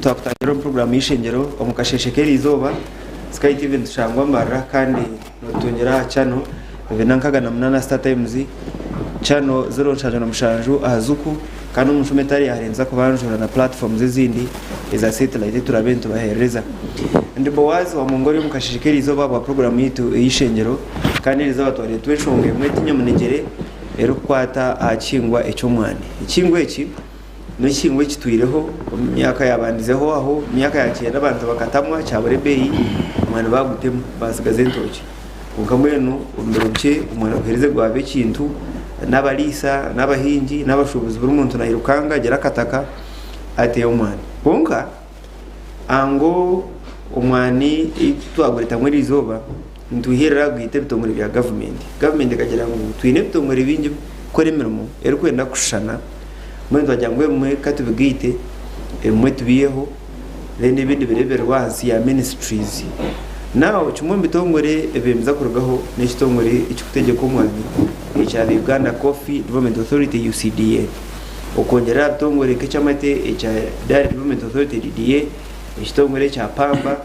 Twakutandikira omu puroguraamu y'eishengyero omu kasheeshe k'eriizooba. Sky TV nitushangwa Mbarara kandi notutungira aha channel 268 Star Times, channel 077 aha Zuku kandi omu nshuma etari ya hare nituza kubanjura na platforms ezindi eza satellite eturabe nitubaherereza. Ndi Boaz wa Mongoli omu kasheeshe k'eriizooba ahabwa puroguraamu yaitu ey'eishengyero kandi eriizooba twareetwa enshonga emwe tinyamunegyere erikukwata aha kihingwa eky'omwani. Ekihingwa eki N'ekihingwa ekitwireho omu myaka yabandizeho aho omu myaka ya kyenda abantu bakatamwa kyabura ebeeyi omwani bagutema basigaza entookye. Kwonka mbwenu omu biro bikye omwani guherize gwaba ekintu n'abariisa, n'abahingi, n'abashuubuzi buri muntu nairukanga agira akataka ateeye omwani. Kwonka ango omwani ei twaguretamu eriizooba nitwihirira aha kugwita ebitongore bya gavumenti. Gavumenti ekagira ngu twine ebitongore bingi ebirikukora emirimo erikwenda kushushana, mbwenu twagira ngu ebimwe ka tubigaite, ebimwe tubiiheho then ebindi bireebererwe ahansi ya ministries. Now kimwe omu bitongore ebiriza kurugaho n'ekitongore ekirikutegyeka omwani ekya the Uganda Coffee Development Authority, UCDA. Okwongyera aha bitongore nk'eky'amate ekya Dairy Development Authority, DDA, ekitongore ekya pamba,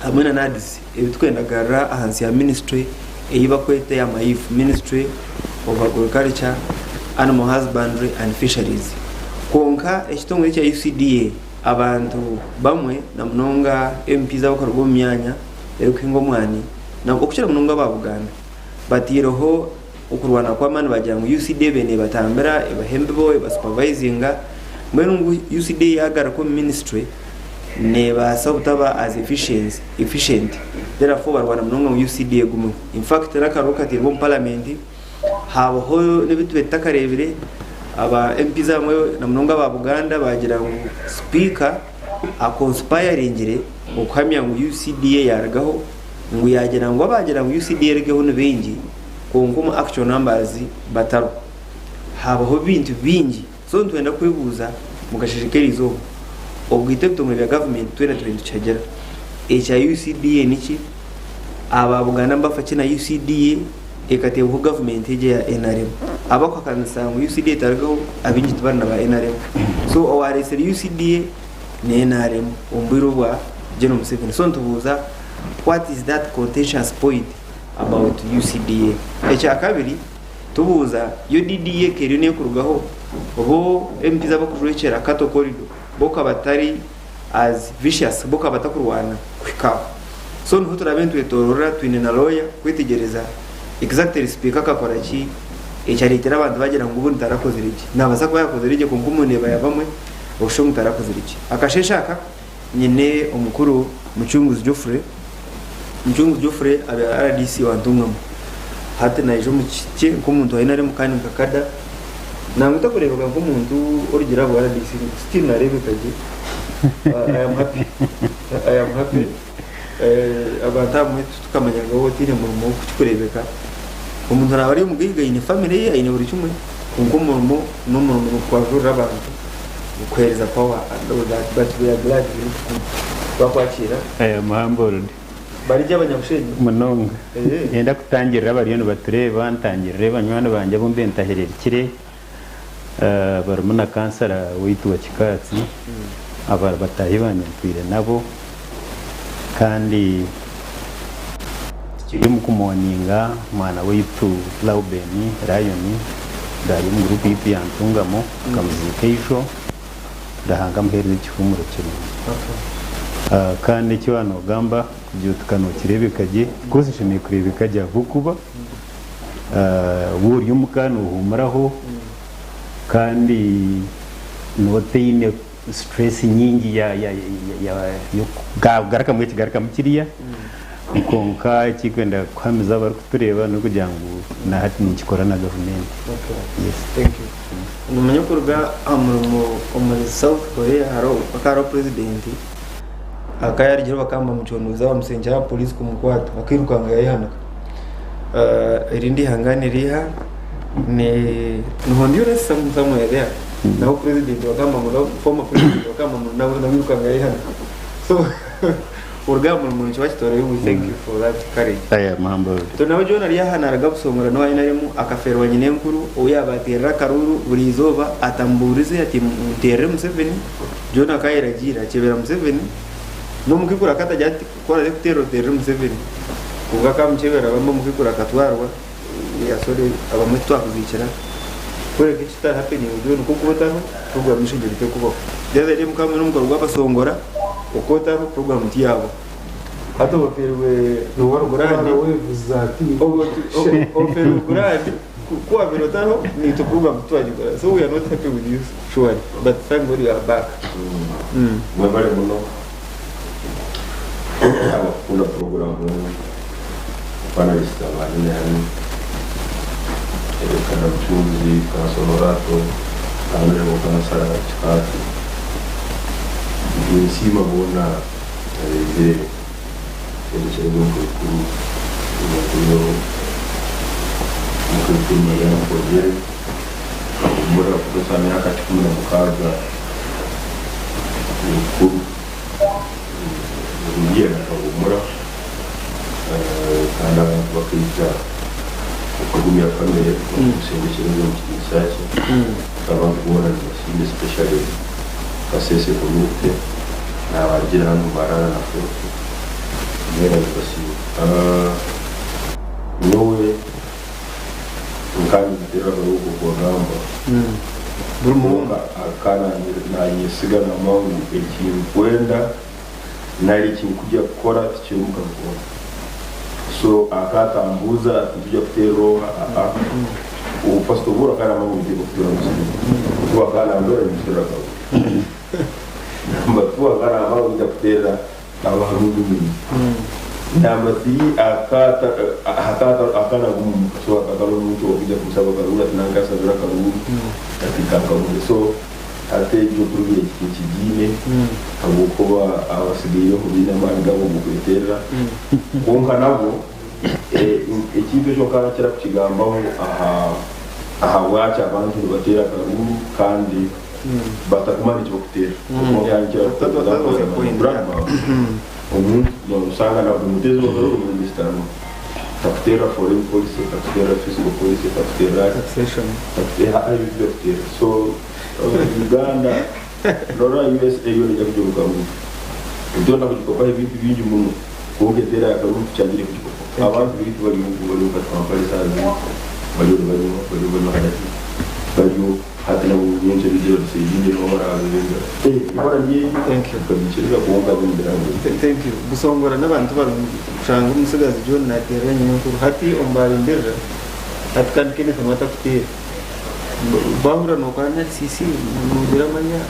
hamwe na NAADS ebiturikwenda kugarura ahansi ya minisitule ei barikweta eya MAIF, Ministry of Agriculture, Animal Husbandry and Fisheries. Kwonka ekitongore ekya UCDA abantu bamwe na munonga MPs abarikuruga omu myanya erikuhinga omwani okukira munonga aba Buganda bataireho okurwana kw'amaani bagira ngu UCDA ebaire nebatambira, ebaha embibo, ebasupervisinga mbwenu ngu UCDA yagaruka omu minisitule nebaasa obutaba as efficient therefore barwana munonga ngu UCDA egumeho. In fact n'akaruuru kateirwe omu paramenti habaho n'ebi tubaire tutakareebire aba MPs abamwe na munonga aba Buganda bagira ngu sipiika akonsipayaringire okuhamya ngu UCDA yarugaho ngu yagira ngu abagira ngu UCDA erugeho ni baingi kwonka omu actual numbers batariho. Habaho ebintu bingi So nitwenda kwebuuza omu kasheeshe k'erizooba, obwite ebitongore bya gavumenti twena tube nitukihagira. Ekya UCDA niki? Aba Buganda nibafa ki na UCDA ekateebwaho gavumenti egi eya nrm? Abakuhakanisa ngu UCDA etarugaho abaingi tibari na ba nrm. So owareetsire UCDA ni nrm omu bwire obwa General Museveni. So nitubuuza what is that contentious point about UCDA? Ekyakabiri. Tubuuza, yo DDA eka eriyo nekurugaho? Bo MPs abakujwekyera Kato corridor bo kabatari as vicious bo kabatakurwana kuhika aho. So niho turabe nitwetorora twine na lawyer kwetegyereza exactly speaker akakora ki ekyaretera abantu bagira ngu obundi tarakozire gye. Nabaasa kuba yakozire gye kwonka omu ndeeba ya bamwe oshusha ngu tarakozire gye. Akasheeshe aka nyine omukuru Mucunguzi Geoffrey. Mucunguzi Geoffrey abe RDC wa Ntungamo. Hati naija omu kye nk'omuntu wa NRM kandi nka kada. Nangwa takureebeka nk'omuntu orugire aha bwa RDC, still nareebeka gye. I am happy. I am happy. Abantu abamwe titukamanya ngu waaba otaine murimo oku kirikureebeka. Omuntu naaba ari omugaiga aine famire ye, aine buri kimwe, kwonka omurimo n'omurimo gw'okwajurira abantu. Kuhereza power and all that but we are glad twakwakiira. I am humbled. Bari gye abanyabushenyi? Munonga. Eeh. Niinyenda kutangirira abariyo nibatureeba, ntangirire banywani bangye abu mbaire ntahererukire, barimu na kansara waitu wa Kikaatsi, aba bataahi bangye ntwire nabo kandi tukiri omu kumoninga omwana waitu Lauben Lion ari omu guruupu yaitu ya Ntungamo tukamuziika eijo Ruhanga amuheereze ekihuumuro kirungi. Kandi eki waaba noogamba kugira oti ka nookireebeka gye, of course oshemereire kureebeka gye ahabw'okuba waaba ori omuka noohuumuraho kandi nooba otaine stress nyingi y'okugarukamu eki garukamu kiriya. Kwonka ekirikwenda kuhamiza abarikutureeba n'okugira ngu na hati ninkikora na gavumenti. Yes. Thank you. Nomanya okuruga aha murimo omuri South Korea hariho hakaba hariho president akaba yarugireho bakaba nibamucondooza bamusengyera aha police kumukwata akairukanga yayehanika. Erindi ihanga niriiha? Ni ni Honduras somewhere there naho president bakaba nibamurondera former president bakaba nibamurondera nawe yairukanga yayehanika. So. Oruga aha murimo nikiba kitorobi we thank you for that courage. I am humbled. Tonaho John ari aha naruga Busongora n'owa NRM akafeerwa nyinenkuru ou yaaba ateerera akaruuru buri izooba atamubuurize ati nteerere Museveni. John akayeragiira akyebera Museveni n'omukaikuru akatagira ati ku oraaze kuteerera oteerere Museveni. Kwonka akamukyebera bamwe omukaikuru akatwarwa we are sorry abamwe titwakuziikira kureka ekitari happening John ku okuba otariho program y'eishengyero tekubaho. The other day mukaba mwine omukoro gw'abasongora oku otariho program tiyabaho. Hati oferwe Nowarukutwara waves za TV. Oferwe grant ku wabaire otariho naitwe program titwagikora so we are not happy with you surely but thank God you are back. Mwebale muno abakukunda puroguramu enu, panalist abanyine hanu, Kana Mucunguzi, Kansala Orato, Honourable Kansala Kikaati. Ninsiima boona abaizire kutendekyereeza omukaikuru omukaikuru omukaikuru Mariamu Kwegyere akahumura kutuusa aha myaka 16 y'obukuru. Nirungi akahumura kandi abantu bakaija okugumya famire n'okumusindiikiriza omu kitiinisa kye. Abantu boona nibasiima especially Kasese community nabagira hanu Mbarara na Fort boona nibasiima. Nyowe nkanye nteera akaruhuko kugamba kwonka akaba nanyesiga namanya ngu ekinkwenda nari ekinkugya kukora tikirimu kabi koona. So akatambuuza ati nitwija kuteerera oha? Aa. Obu first of all akaba naamanya ngu nitwija kuteera omusiri. Kuba akaba nandora ninteera akaruuru. Number two akaba naamanya ngu nitwija kuteerera abarundi nyima. Number three akaba akaba naguma omuka so akaba ari omuntu ow'okwija kumusaba akaruuru ati nanka nsabira akaruuru ati nkankabure. So Hati egyo privilege tinkigiine ahabw'okuba abatsigaireho baine amaani gaabo g'okweteerera. Kwonka nabwo, ekintu ekyo nkaba nkira kukigambaho aha ahabwaki abantu nibateera akaruuru kandi batakumanya eki barikuteera. Ahabw'okuba nkaba nkira kuteereza grandma omuntu noshanga omuteezi w'akaruuru minisita takuteerera foreign policy, takuteerera fiscal policy, takuteerera ki, Taxation. takuteerera ebintu byakuteerera. So Uganda norora USA yoona eija kugira obukaruuru. Nitwenda kugikopaho ebintu bingi muno kwonka enteera y'akaruuru tukyangire kugikopaho. Abantu baitu bari oku bariyo nikatwampara esaaha zinu bariyo nibanywa bariyo nibanywa hadati bariyo hati nabo nyenkya baije badusevinge nibo baraabebembera. Ehora niyo egyo Thank you. tukabiikiriza kwonka ningira ngu. Thank you. Busongora n'abantu barungi kushanga omutsigazi John nateerera nyinenkuru hati omu barindirira hati kandi Kenneth niwe atakuteera. Bahurira nokora analysis nogira manya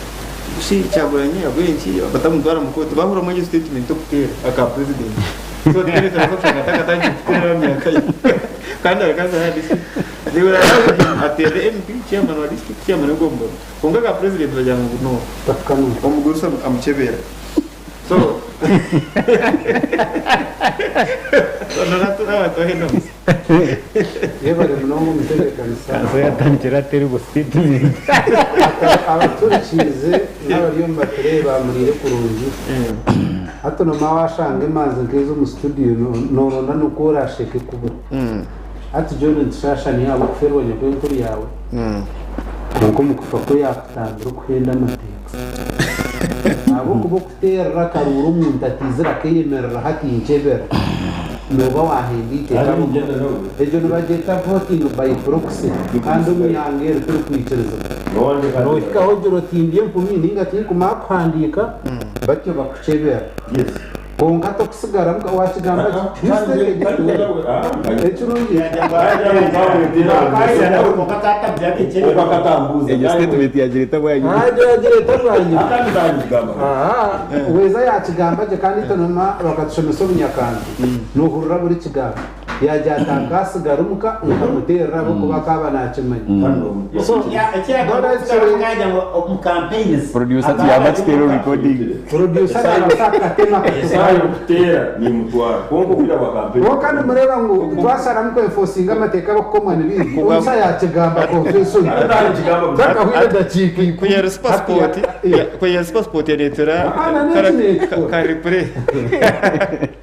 shi Kyagulanyi ahabw'enki batamutwara mu kooti bahuriramu egyo statement okuteera aka president so Kenneth araza kushanga atakatandikire kuteera aha myaka ye kandi arakaza aha district they will allow him ateere MP, chairman wa district, chairman w'egombolola kwonka aka president bagira ngu no omugurusi amukyebera so so Yebare munonga omutebeekanisa. Kanso yatandikire ata erigo statement. Abaturikiize n'abari omu batureeba muriire kurungi. Hati noomanya waashanga emanzi nk'ezi omu studio nooronda n'oku oraasheke kubura. Hati John nitushaasha niiwe ahabw'okufeerwa nyakwenkuru yaawe. Kwonka omu kufa kwe yaakutambira okuhenda amateeka. Ahabw'okuba okuteerera akaruuru omuntu ataizire akeeyemerera hati nkyebera, nooba waahenda eiteeka. Egyo nibagyeta voting by proxy kandi omu ihanga eri tirikwikiriza. Noohikaho ogira oti ndi empumi nainga tinkumanya kuhandiika, batyo bakukyebera. Kwonka tokusigara wakigamba ki? Ekirungi Egyo statement yagireeta bwanyima. Egyo yagireeta bwanyima. Weeza yakigamba gye kandi itwe bakatushomesa obunyakandi nohurira buri kigambo. Yaagira ati, Akaasigara omuka nkamuteerera ahabw'okuba akaaba naakimanya. So, Producer atuyambe atuteere recording. Producer naabaasa kukatema Esaaha akatware. y'okuteera nimutwara kwonka obwire bwa kampeyini. Kwonka nimureeba ngu twasharamu kwenfosinga amateeka abarikukomwa ni baingi. Omusa yaakigamba confession. Takahwire edakiika ikumi. Kunyera SuperSport, kunyera SuperSport yareetera Aana n'eki neekikora. ka replay.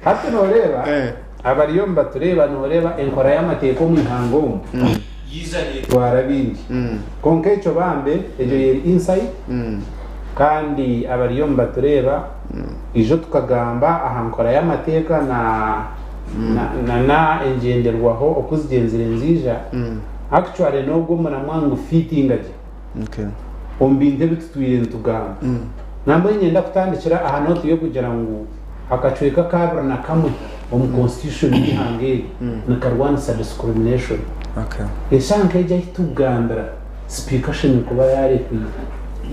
Hati nooreeba abariyo nibatureeba nooreeba enkora y'amateeka omu ihanga omu yaija neetwara bingi. Kwonka ekyo bambe egyo yeri insight kandi abariyo nibatureeba ijo tukagamba aha nkora y'amateeka na na na engyenderwaho oku zigyenzire niziija actually n'ogwo omuramwa ngu fittinga gye. Omu bintu ebi tutwire nitugamba. Nambwenu niinyenda kutandikira aha nooti y'okugira ngu akacweka aka abiri na kamwe omu constitution y'eihanga eri nikarwanisa discrimination. Eshaaha nk'egi ahi turikugambira, sipiika ashemereire kuba yaarekwire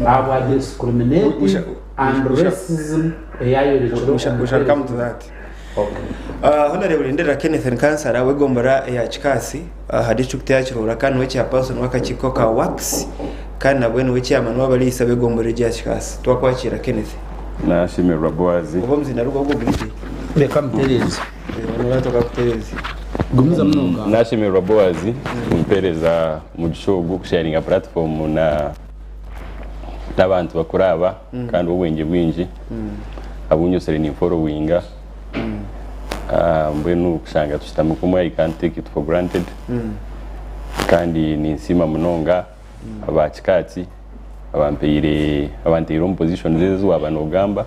ahabwa discriminating and racism ei ayorekire omu We shall come to buheereza. that. Honourable Ndera Kenneth ni kansara w'egombora eya Kikaasi aha disiturikiti ya Kiruhura kandi niwe chairperson w'akakiiko ka WACS kandi nabwe niwe chairman w'abariisa b'egombora egi eya Kikaasi. Twakwakiira Kenneth. Nashemererwa Boaz. Oba omuziina rugwo ogwo guri gye? Reka mutereeze. Honourable akakutereeza. Gumizamu nogamba. Nashemererwa Boaz kumpereza omugisha ogu kusharinga platform na n'abantu bakuru aba kandi b'obwengye bwingi abu nyosire ninforowinga. Mbwenu kushanga tushutami kumwe I can't take it for granted. Kandi ninsiima munonga aba Kikaatsi abampaire abanteire omu positions ezi waaba nogamba.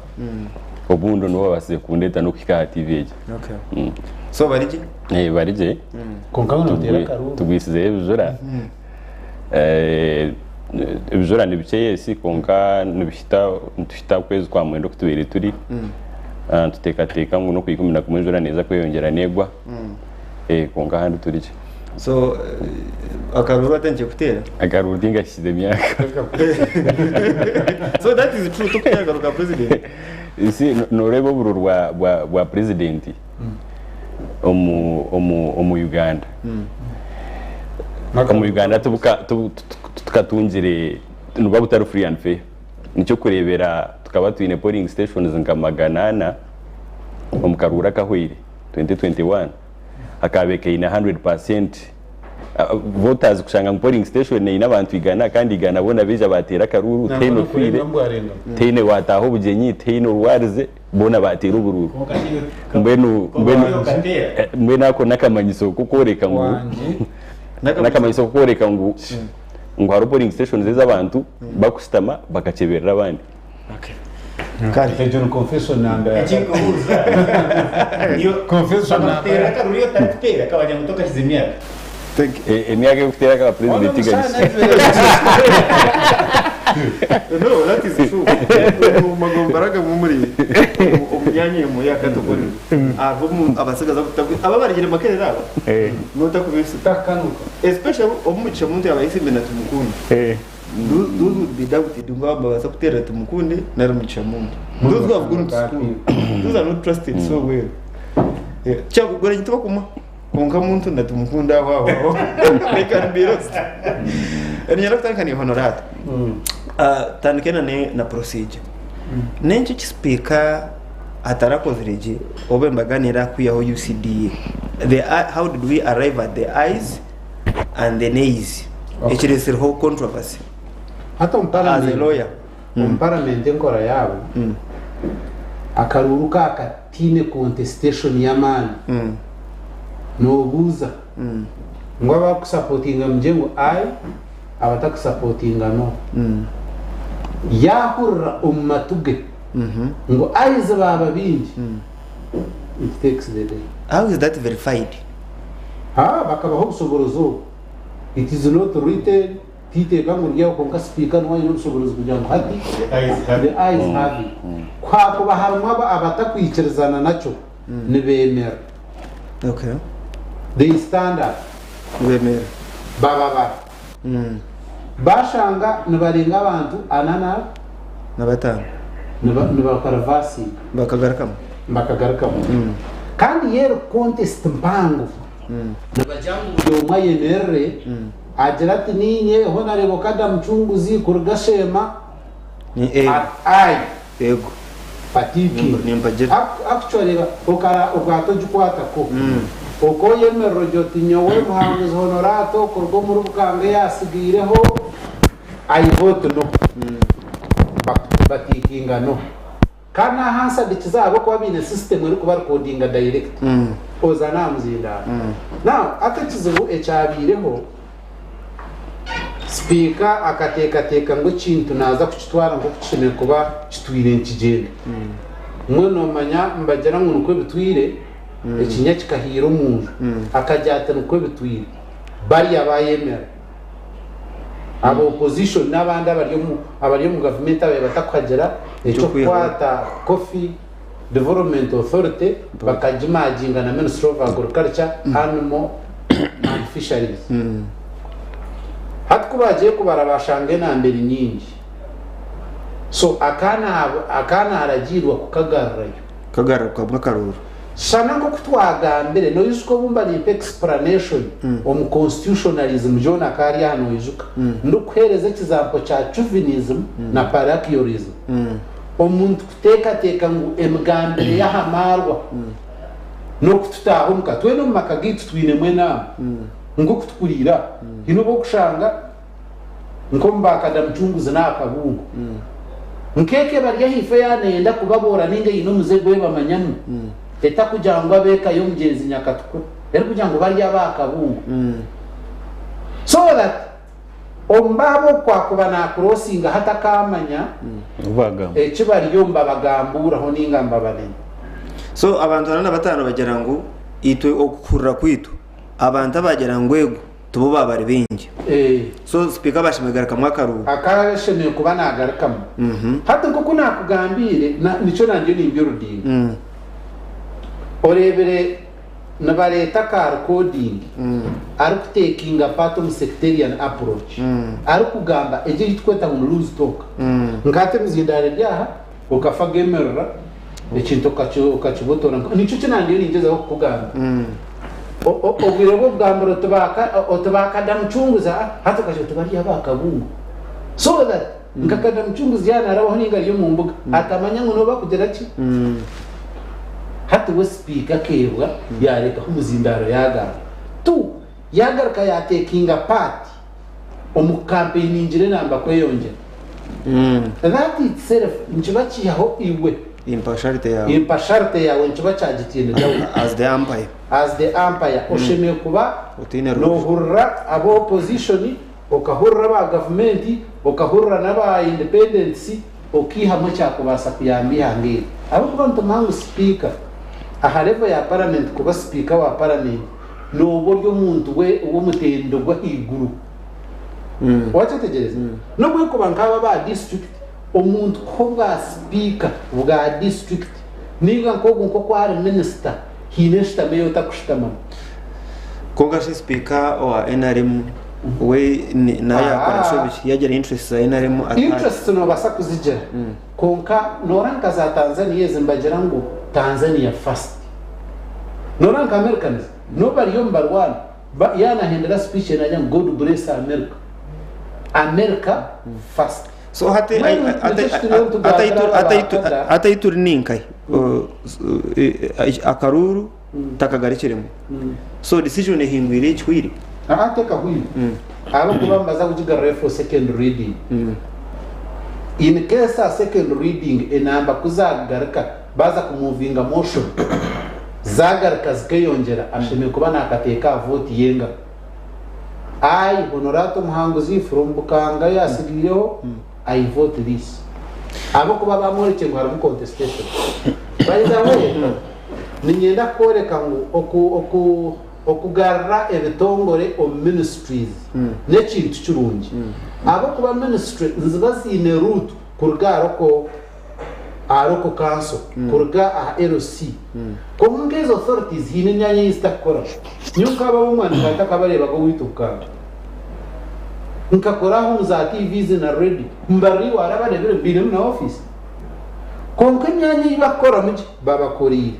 Obundi nibo babaasize kundeeta n'okuhika aha TV egi. Okay. So bari gye? Eh, bari gye. Kwonka noteera akaruru. Tugwisizeyo ebijura. Ebijura ni bikye yes kwonka nibihita nituhita okwezi kwa mwenda oku tubaire turi. Nituteekateeka ngu n'okwa 11 enjura neeza kweyongyera neegwa. Kwonka ahandi turi gye. So akaruru watandikire kuteera? Akaruru tinkahikize emyaka. So that is true tokuteera akaruru ka president? You see noreeba obururu bwa president omu omu omu Uganda. Omu Uganda tibuka titukatungire nibuba butari free and fair. Nikyo kureebera tukaba twine polling stations nka 400 omu karuuru akahweire 2021 akaabaire kaine 100% voters kushanga ngu polling station eine abantu 100 kandi 100 boona baija baateera akaruuru tihaine ofiire, tihaine waataaha obugyenyi, tihaine orwarize boona baateera oburuuru. Mbwenu mbwenu mbwenu ako n'akamanyiso k'okworeka ngu n'akamanyiso k'okworeka ngu ngu hariho polling stations ezi abantu bakushutama bakakyeberera abandi. Kare. Egyo ni confession number ya Ekirikubuuza niyo Confession number. bakakuteera akaruru iyo otarikuteera kabagira ngu tokahize emyaka. Thank you. Emyaka y'okuteera akaba president tigahikire. No, that is true. Omu magombora agamwe omuri omu myanya emwe ya category hariho abasigazi aba barigire makerere aba notakubisa Utakanuka. Especially omugisha muntu yaba yisimbe na Tumukunde. Those would be doubted ngu aba babaasa kuteera Tumukunde nari Mugisha Muntu. Those who have gone to school, those are not trusted so well. Kyakugora nitubakuma kwonka Muntu na Tumukunde aho aho aho they can be lost. Niinyenda kutandika naiwe Honorata. Tutandike na na procedure. N'enki eki sipiika atarakozire gye obu embaganiire aha kwihaho UCDA? The, how did we arrive at the ayes and the nays? Ekiretsireho controversy. Hati omu As a paramenti, lawyer. omu paramenti enkora yaabo, akaruuru ka kataine contestation y'amaani. Noobuuza ngu abakusapotinga mugye ngu aye, abatakusapotinga no. Yaahurira omu matu ge ngu ayes baaba baingi, it takes the day. How is that verified? Haa, bakabaha obushoborozi obwo. It is not written, titeeka ngu riri aho kwonka sipiika niwe aine obushoborozi kugira ngu hati the ayes have it. Ku hakuba harimu abatakwikirizana nakyo, nibeemera. They stand up. Nibeemera. Bababara. Bashanga nibarenga abantu ana na. Na bataano. Nibakarivaasinga. Bakagarukamu. Bakagarukamu. Kandi yo eri contest mpango. Nibagira ngu buri omwe ayemerere agire ati niinye Honarebo Kada Mucunguzi kuruga Sheema Ni ego. I Ego. Patiking. Nimpagira. Actually okara obwata ogikwatako. Okoyemerera ogira oti nyowe Muhanguzi Honorato kuruga omuri Bukanga eyasigaireho I vote no. Batikinga no. Kandi n'aha nshagiki zaabo kuba baine system erikuba recordinga direct. Oza n'aha muzindaaro. Now hati ekizibu ekyabaireho, Sipiika akateekateeka ngu ekintu naaza kukitwara nk'oku kishemereire kuba kitwire nikigyenda. Mbwenu noomanya nibagira ngu nikwo bitwire, ekinya kikahiira omu nju. Akagira ati nikwo bitwire. Bariya baayemera. Aba opposition n'abandi abari omu abari omu gavumenti ababaire batakuhagira eky'okukwata Coffee Development Authority bakagimaginga na Ministry of Agriculture, Animal and Fisheries. Hati ku baagiye kubara baashanga enamba eri nyingi. So akaana aka naaragiirwa kukagarurayo. Kagarukamu akaruuru. Shana nk'oku twagambire, noijuka obu mba nimpa explanation omu constitutionalism, John akaba ari aha noijuka, ndikuheereza ekizampo kya chauvinism na parochialism. Omuntu kuteekateeka ngu emigambire y'aha maarwa n'oku tutaaha omu ka, twena omu maka gaitu twinemu enaama, nk'oku tukuriire aha, haine obu orikushanga nk'omu ba Kadamucunguzi n'aha Kabungo, nk'eka ebari ahaifo yaaba neeyenda kubaboora nainga eine omuze gu ebamanyamu, etakugira ngu ab'eka y'omugyenzi Nyakatukura, erikugira ngu bari ab'aha Kabungo. So that omu baabo oku kwakuba naakuroosingaho atakaamanya eki bariyo nibabagambuuraho nainga nibabanenya. So abantu ana na bataano bagira ngu itwe okuhurira kwaitu abantu abagira ngu ego tibo baaba bari baingi. So sipiika aba ashemereire kugarukamu akaruuru. Akaba ashemereire kuba naagarukamu. Hati nk'oku naakugambiire, nikyo nangye nimbyurudinga. Oreebire nibareeta ka recording arikutekinga part omu sectarian approach arikugamba egyo ei turikweta ngu ni loose talk. Nka hati emizindaaro eri aha, okafa gemerera ekintu okakibotora nikyo eki nangye ningyezaho kukugamba. Obwire bw'okugambira oti oti ba Kadamucunguzi hati okagira oti bariya ba Kabungo so that nka Kadamucunguzi yaaba naarabaho nainga ari omu mbuga atamanya ngu nibo bakugira ki. Hati we sipiika akeebwa yaarekaho omuzindaaro yaagamba. Tu yaagaruka yaatekinga part omu kukampeiningira enamba kweyongyera. That itself nikiba kiihaho iwe. Impartiality yaawe. Impartiality yaawe nikiba kyagitiiniraho. As the umpire. As the umpire oshemereire kuba Otaine rubaju. noohurira aba opposition, okahurira aba gavumenti, okahurira n'aba independents, okaihamu ekyakubaasa kuyamba eihanga eri. Ahabw'okuba nitumanya ngu sipiika aha level ya paramenti kuba sipiika wa paramenti nooba ori omuntu w'omutendo gw'ahaiguru. Wakyetegyereza? N'obu erikuba nk'abo aba disiturikiti, omuntu kuha obwa sipiika bwa disiturikiti nainga nk'ogu nk'oku ari minisita, haine enshutama ei otakushutamamu. Kwonka shi sipiika owa nrm we nawe yakora nshobi ki? Yagira interests za nrm at heart. Interests nobaasa kuzigira kwonka noora nka za Tanzania ezi nibagira ngu Tanzania first. Noora nka Americans nobu bariyo nibarwana yaaba nahendera speech ye nagira ngu God bless America. America first. So hati Mbwenu nikyo eki turiyo nitugambira aba ba kada. hati ahi turi ninkahi? Akaruuru takagarukiremu. So decision ehingwire ekihwire? Aa tekahwire ahabw'okuba nibaza kugigarurayo for second reading. In case aha second reading enamba ku zagaruka baaza ku movinga motion zagaruka zikeyongyera ashemereire kuba nakateeka aha vote y'engaro. I, Honorato Muhanguzi from Bukanga yasigaireho I vote this ahabw'okuba bamworekire ngu harimu contestation. By the way, niinyenda kworeka ngu oku oku okugarura ebitongore omu ministries n'ekintu kirungi ahabw'okuba ministry niziba ziine route kuruga aha local aha local council kuruga aha LC kwonka nk'ezo authorities haine emyanya ei zitakukoramu. Nyowe nkaba omwana nkaba ntakabareebaga owaitu Bukanga. Nkakora aha omu za TVs na radio mbarira iwe warabareebire mbainemu na office. Kwonka emyanya ei bakukoramu gye babakoreire.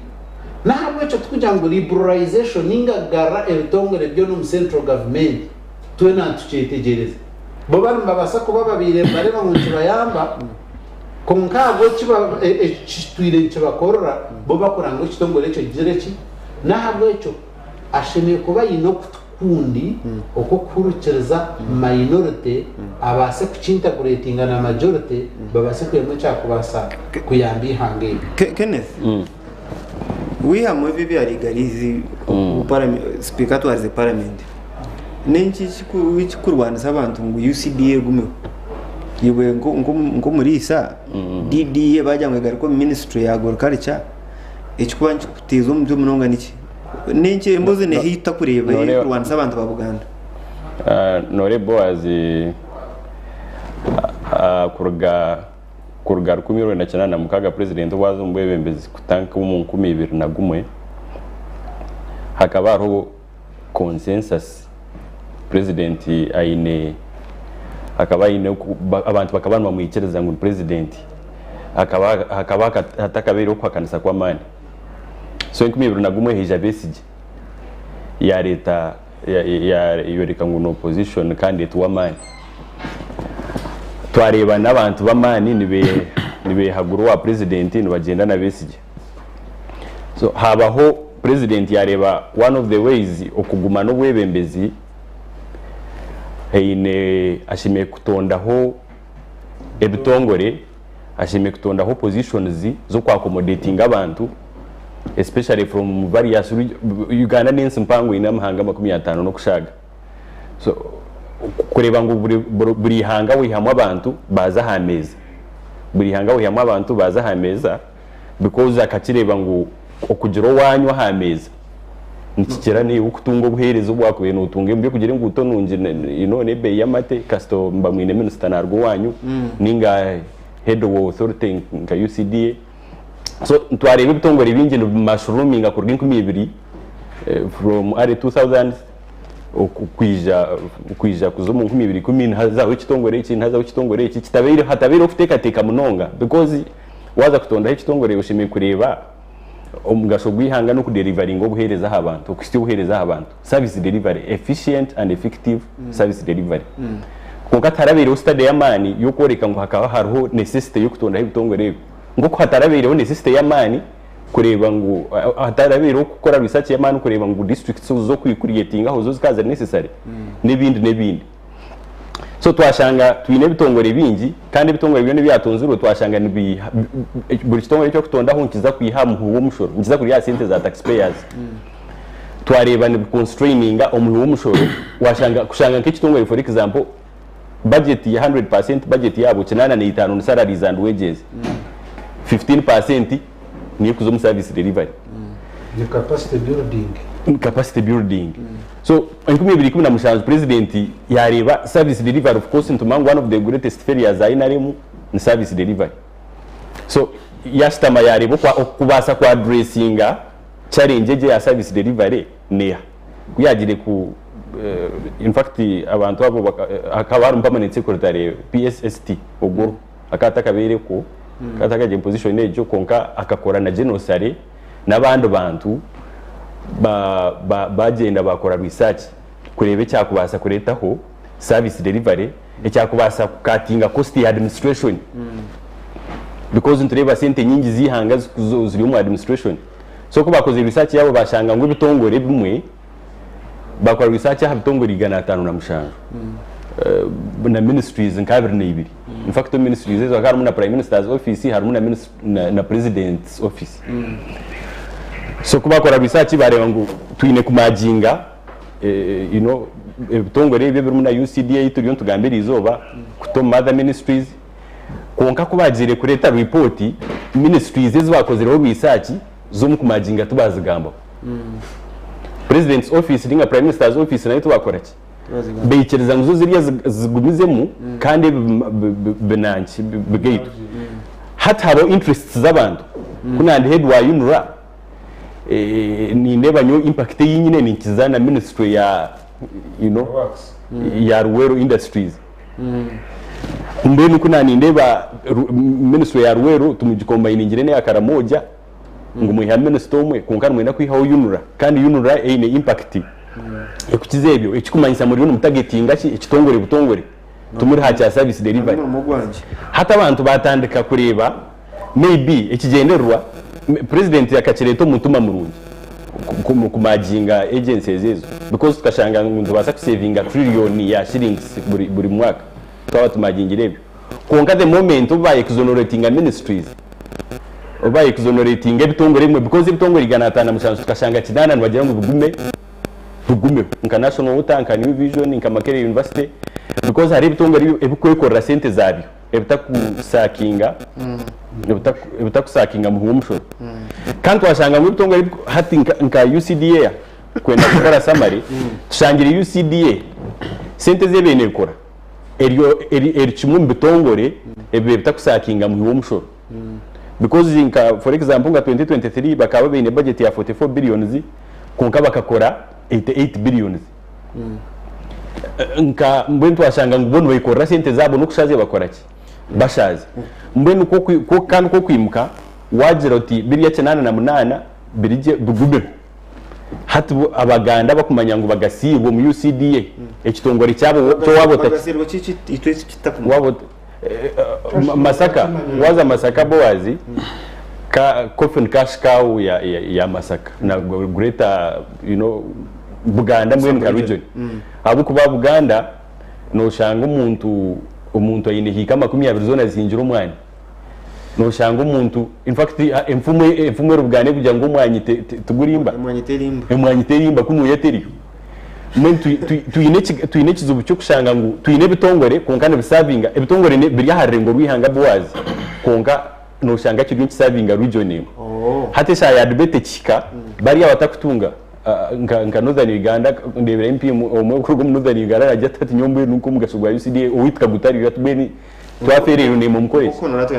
N'ahabw'ekyo tikugira ngu liberalization ninga kugarura ebitongore byona omu central government twena nitukyetegyereza. Bo bari nibabaasa kuba babaire nibareeba ngu nikibayamba kwonka ahabw'eki ekitwire nikibakorera bo bakora ngu ekitongore ekyo kigire ki? N'ahabw'ekyo ashemereire kuba aine okutu kundi okw'okuhurikiriza minority abaase kukintaguretinga na majority babaase kwihamu ekyakubaasa kuyamba eihanga eri. Kenneth, wihamu ebyo ebya legalize oku sipiika atwarize paramenti, n'enki ekikurwanisa abantu ngu UCDA egumeho? Iwe nk'omuriisa, DDA baagira ngu egaruke omu minisitule ya agriculture, ekirikuba nikikuteeza omutwe munonga niki? N'enki embuzi neha ei tutakureeba erikurwanisa abantu ba Buganda? Noreeba Boaz kuruga kuruga 1986 purezidenti obu aza omu bwebembezi kutandika omu 2001 hakaba hariho consensus purezidenti aine akaba aine abantu bakaba nibamwikiriza ngu ni purezidenti hakaba hakaba hatakabaireho okuhakanisa kw'amaani. So 2001 haija Besigye yareeta yayoreka ngu ni opposition candidate w'amaani. Twareeba n'abantu b'amaani nibehagura owa president nibagyenda na Besigye. So habaho president yareeba one of the ways okuguma n'obwebembezi haine ashemereire kutondaho ebitongore ashemereire kutondaho positions z'oku accommodatinga abantu especially from various Uganda n'ensi mpango eine amahanga 50 n'okushaaga so kureeba ngu buri ihanga waihamu abantu baaza aha meeza buri ihanga waihamu abantu baaza aha meeza because akakireeba ngu okugira owaanyu aha meeza Nikikira naiwe kutunga obuheereza obu wakubaire notunga omu by'okugira enguuto nungi you know n'ebeeyi y'amate kasita muba mwine minisita naruga owanyu ninga head wa authority nka UCDA. So twareeba ebitongore bingi nibi mushroominga kuruga 2000 from early 2000 kwija kwija kuza omu 2010 nihazaho ekitongore eki nihazaho ekitongore eki kitabaireho hatabaireho kuteekateeka munonga because waaza kutondaho ekitongore oshemereire kureeba Omugasho gw'eihanga n'okuderivaringa obuheereza aha bantu, okuhitsya obuheereza aha bantu, service delivery, efficient and effective service delivery. Kwonka tiharabaireho study y'amaani y'okworeka ngu hakaba hariho necessity y'okutondaho ebitongore ebi. Nk'oku hatarabaireho necessity y'amaani kureeba ngu hatarabaireho kukora research y'amaani kureeba ngu districts z'oku creatingaho zo zikaba ziri necessary n'ebindi n'ebindi. So twashanga twine ebitongore bingi kandi ebitongore byona ebyatonzirwe twashanga nibiiha buri kitongore eki orikutondaho nikiza kwiha aha muhi w'omushoro, nikiza kurya aha sente za tax payers. Twareeba nibi constraininga omuhi w'omushoro washanga kushanga nk'ekitongore for example budget ya 100% budget yaabo 85 ni salaries and wages, 15% niyo erikuza omu service delivery. Ni capacity building. Capacity building. So 2017 president yareeba service delivery of course nitumanya ngu one of the greatest failures za NRM ni service delivery. So yashutama yareeba okubaasa ku addressinga challenge egi eya service delivery neeha. Ku yagiire ku in fact abantu abo hakaba harimu permanent secretary PSST ogwo akaba atakabairekwo, akaba atakagiire omu position egyo kwonka akakora na General Saleh n'abandi bantu bagyenda bakora research kureeba ekyakubaasa kureetaho service delivery, ekyakubaasa kukatinga cost ya administration because nitureeba sente nyingi z'eihanga ziri omu administration. So ku baakozire research yaabo baashanga ngu ebitongore ebimwe Bakora research aha bitongore 507 na ministries nka 22. In fact omu ministries ezo hakaba harimu na Prime Minister's office harimu na, na President's office. So ku bakora research bareeba ngu twine kumaginga you know, ebitongore ebi ebirimu na UCDA ei turiyo nitugamba eriizooba kuta omu other ministries. Kwonka ku bagiire kureeta report, ministries ezi bakozireho research z'omu kumaginga tibazigambaho. President's office ninga Prime Minister's office nayo tibakora ki? Baikiriza ngu zo zirya zigumizemu kandi ebi binanki bigaitwe. Hati habaho interests z'abantu. Ku nandi head wa UNRA nindeeba nyowe impact ei nyine ninkiza na ministry ya you know ya Luweero Industries. Mbwenu ku nanindeeba ministry ya Luweero tumugikombayiningire n'eya Karamoja. Ngu mwiha minisita omwe kwonka nimwenda kwihaho UNRA kandi UNRA eine impact ekukiza ebyo ekikumanyisa muriyo nimutagetinga ki ekitongore butongore timuri aha kya service delivery. Omurimo gwangye. Hati abantu batandika kureeba maybe ekigyendererwa president akakireeta omu mutima murungi kumaginga agencies ezo because tukashanga ngu nitubaasa kusevinga trillion ya shillings buri mwaka twaba tumagingire ebyo. Kwonka the moment obu ba exoneratinga ministries, obu ba exoneratinga ebitongore ebimwe because ebitongore 507 tukashanga kinaana nibagira ngu bigume bigumeho nka National Water, nka New Vision, nka Makerere University because hariho ebitongore ebikwekorera sente zabyo ebitakusakinga ebitakusakinga muhi w'omushoro. Kandi twashanga ngu ebitongore hati nka UCDA kwenda kukora summary tushangire UCDA sente ezi ebaire nekora eryo eri kimwe omu bitongore ebibaire bitakusakinga muhi w'omushoro because nka for example nka 2023 bakaba baine budget ya 44 billions kwonka bakakora 88 billions nka mbwenu twashanga ngu bo nibekorera sente zaabo n'okushaazya bakora ki bashaazya mbwenu kandi kwokwimuka wagira oti biriya 88 birigye bigumeho. Hati bo Abaganda abakumanya ngu bagasiirwe omu UCDA, ekitongore kyabo kyo waaba ota Bagasiirwe ki ki itwe eki tutakumanya? waaba ota Masaka, waaza Masaka Boaz, ka coffin cash cow ya ya ya Masaka na greater you know Buganda mbwenu nka region. Ahabw'okuba Buganda noshanga omuntu omuntu aine hiika 20 zoona zihingire omwani. Noshanga omuntu in fact enfumu enfumu eri Buganda erikugira ngu omwanyi tigurimba. Emwanyi terimba. Emwanyi terimba kunuya teriyo. Mbwenu twine twine ekizibu ky'okushanga ngu twine ebitongore kwonka nibisavinga ebitongore biri aha rurengo rw'eihanga Boaz kwonka noshanga kiriyo nikisavinga region emwe. Hati eshaaha ya debate ekihika bariya abatakutunga nka Northern Uganda ndeebire MP omwe okuruga omu Northern Uganda naagira ati hati nyowe mbwenu nk'omugasho gwa UCDA owaitu kagutariyo ati mbwenu Twafeereirwe naimwe mukore ki?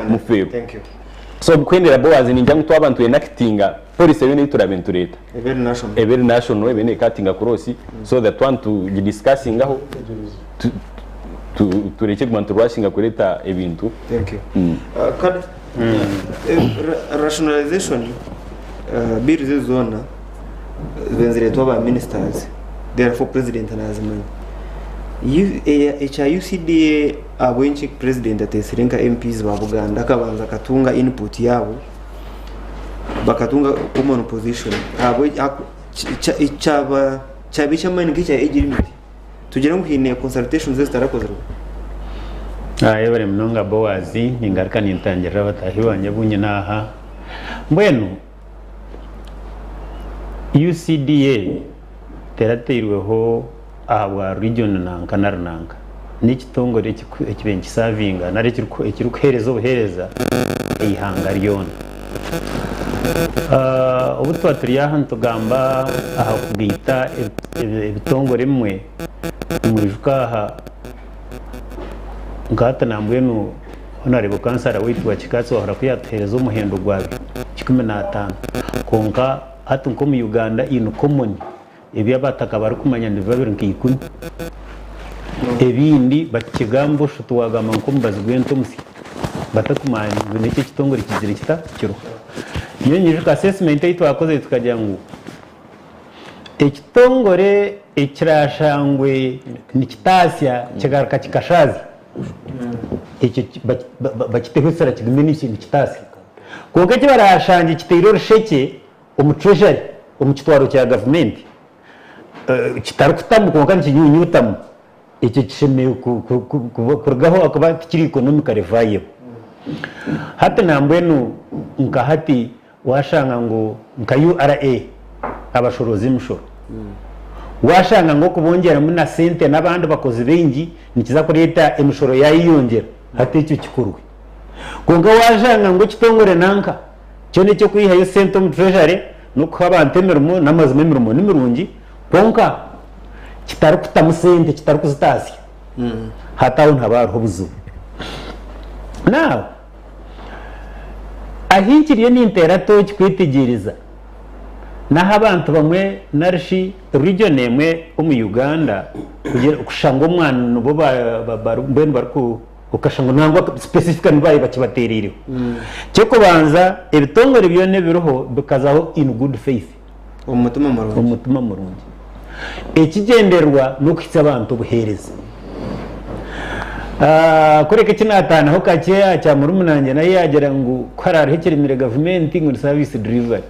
Mufeerwe. So kuhendera Boaz ningira ngu twaba nitwenakitinga policy yoona ei turaabe nitureeta ebe eri national ebe neekatinga cross so that twaba nitugidiscussingaho turekye kuguma niturwashinga kureeta ebintu. Thank you. Kare rationalization bills ezo zoona zibaire nizireetwa ba ministers therefore president nazimanya. Ekya UCDA Ahabw'enki Purezidenti ateetsire nka MPs ba Buganda akabanza akatunga input yaabo bakatunga common position kyaba eky'amaani nk'ekya age limit tugire ngu haine consultations ezitarakozirwe? Yebare munonga Boaz, ningaruka nintangirira abataahi bangye abu nyine aha. Mbwenu UCDA terateirweho ahabwa region nanka nari nanka. N'ekitongore ekibaire nikisavinga nari ekirikuheereza obuheereza eihanga ryona. Obu twaba turi aha nitugamba aha kugaita ebitongore ebimwe, nimwijuka aha nka hati nambwenu Honarebo kansara waitu wa Kikazi wahura ku yatuheereza omuhendo gwa 15 kwonka hati nk'omu Uganda in common Ebi abataka barikumanya nibiba biri nka ikumi. Ebindi bakigamba osho tiwagamba nk'omubazi gw'ente omusya. Batakumanya ngu n'eki ekitongore kizire kita? Kiriho. Nyowe nyijuka assessment ei twakozire tukagira ngu ekitongore ekirashangwe nikitaasya kigaruka kikashaazya, ekyo bakiteho esira kigume nikitaasya. Kwonka eki barashangye kiteire orushekye omu treasury, omu kitwaro kya gavumenti, kitarikutamu kwonka nikinyunyutamu, ekyo kishemereire kurugaho ahakuba tikiri economically viable. Hati nambwenu nka hati washanga ngu nka URA abashorooza emishoro, washanga ngu okubongyeramu na sente n'abandi bakozi baingi nikiza kureeta emishoro yayeyongyera, hati ekyo kikorwe. Kwonka washanga ngu ekitongore nanka Kyona eky'okwihayo sente omu treasury n'okuha abantu emirimo, n'amazima emirimo ni mirungi kwonka kitarikutamu sente, kitarikuzitaasya, hati aho nihaba hariho obuzibu. Now, ahi nkiriyo ninteera tooki kwetegyereza, n'ahu abantu bamwe nari shi region emwe omu Uganda kushusha ngu omwani nibwo mbwenu bariku. Okashanga ngu nangwa specifically nibo baabaire bakibateereireho. Eky'okubanza, ebitongore byona ebiriho bikazaho in good faith. Omu mutima murungi. Omu mutima murungi. Ekigyendererwa n'okuhitsya abantu obuheereza. Kureka eki naataanaho kakye aha kya murumuna wangye nawe yaagira ngu ku haraariho ekiremire gavumenti ngu ni service delivery.